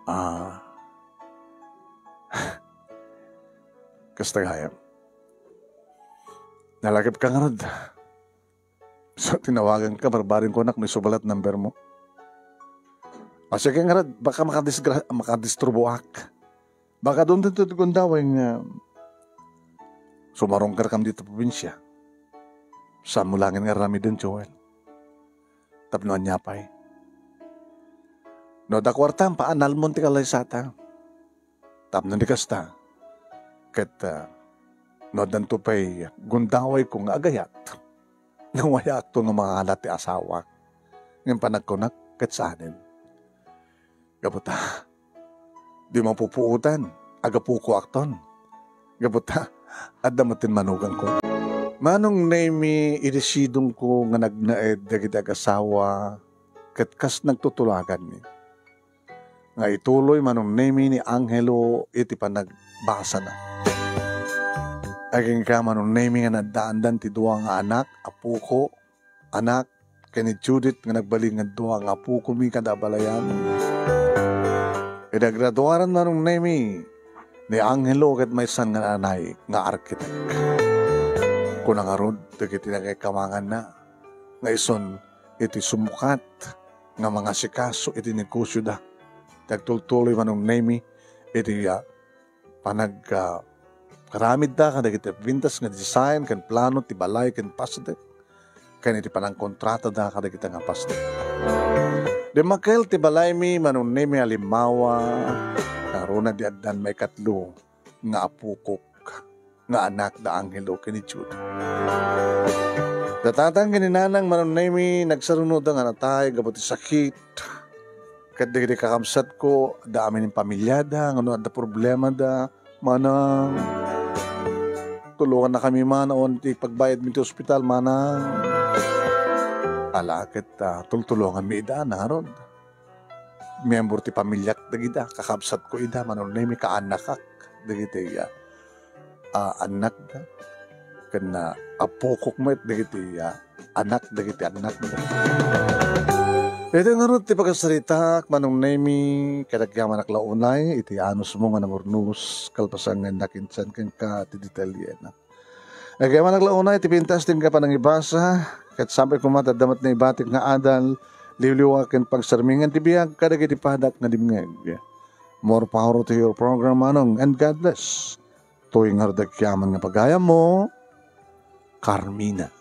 Ah. Kasta gayam. Nalakipka ngarud. So, tinawaganka, barbareng kunak no isu balat number mo. O, sige ngarud, baka makadisgra-, makadisturboak. Baka adun daytoy ti gundaway nga sumarungkarkam ditoy probinsia. Saanmo laeng nga aramiden, Joel. Tapno ania pay? No adda kuartam, paanalmon ti kallaysata. Tapno di kasta, ket, ah, no addanto pay gundawayko nga agayat, nawayaakto nga mangalat ti asawa. Ngem panagkunak ket saanen. Gapu ta, di mapupuotan, agapukoakton. Gapu ta, Adda met ti manuganko. Manong Nemi, idisidongko nga nagnaed dagiti agasawa ket kas nagtutulaganmi nga ituloy Manong Nemi ni Angelo iti panagbasana. Agingga Manong Nemi nga naddaandan ti dua nga anak, apoko, anak, ken ni Judith nga nagbalin nga dua nga apokomi kada abalayan. Idi agraduaran Manong Nemi ni Angelo ket maysan nga nanay nga arkitek. Kuna ngarud dagiti nangikkamanganna nga isun iti sumukat nga mangasikaso iti negosioda. Nagtultuloy Manong Nemi iti, ah, panag, ah, aramidda kadagiti pintas nga design ken plano ti balay ken pasdek ken iti panangkontratada kadagita nga pasdek. Dimmakkel ti balaymi Manong Nemi a limmawa, ngaruna di addan maikatlo nga apokok nga anak da Angelo ken ni Jude. Da tatang ken ni nanang Manong Nemi, nagsarunoda nga natay gapu ti sakit. Ket dagiti kakabsatko, adda amin pamilyada, ngano adda problemada, manang, tulongannakami, manang, ti pagbayadmi ti ospital, manang. Ala ket, ah, tultulonganmi ida, nangarud. Miyembro ti pamiliak dagita, kakabsatko ida, Manong Nemi, kaannakak dagiti, ah, ah, annakda. Ken, ah, apokok met dagiti, ah, anak dagiti annakda. Iti ngarud ti pagasaritaak, Manong Nemi, ket agyamanak la unay iti anusmo nga nangurnos, kalpasan nga innak insan kenka ti detalyena. Agyamanak la unay ti pintas ti inka panangibasa, ket sapay koma ta adda met naibatik nga adal, liwliwa ken pagsarmingan ti biag kadagiti padak nga dimngeg. More power to your program, Manong, and God bless. Toy ngarud agyaman nga pagayammo, Carmina.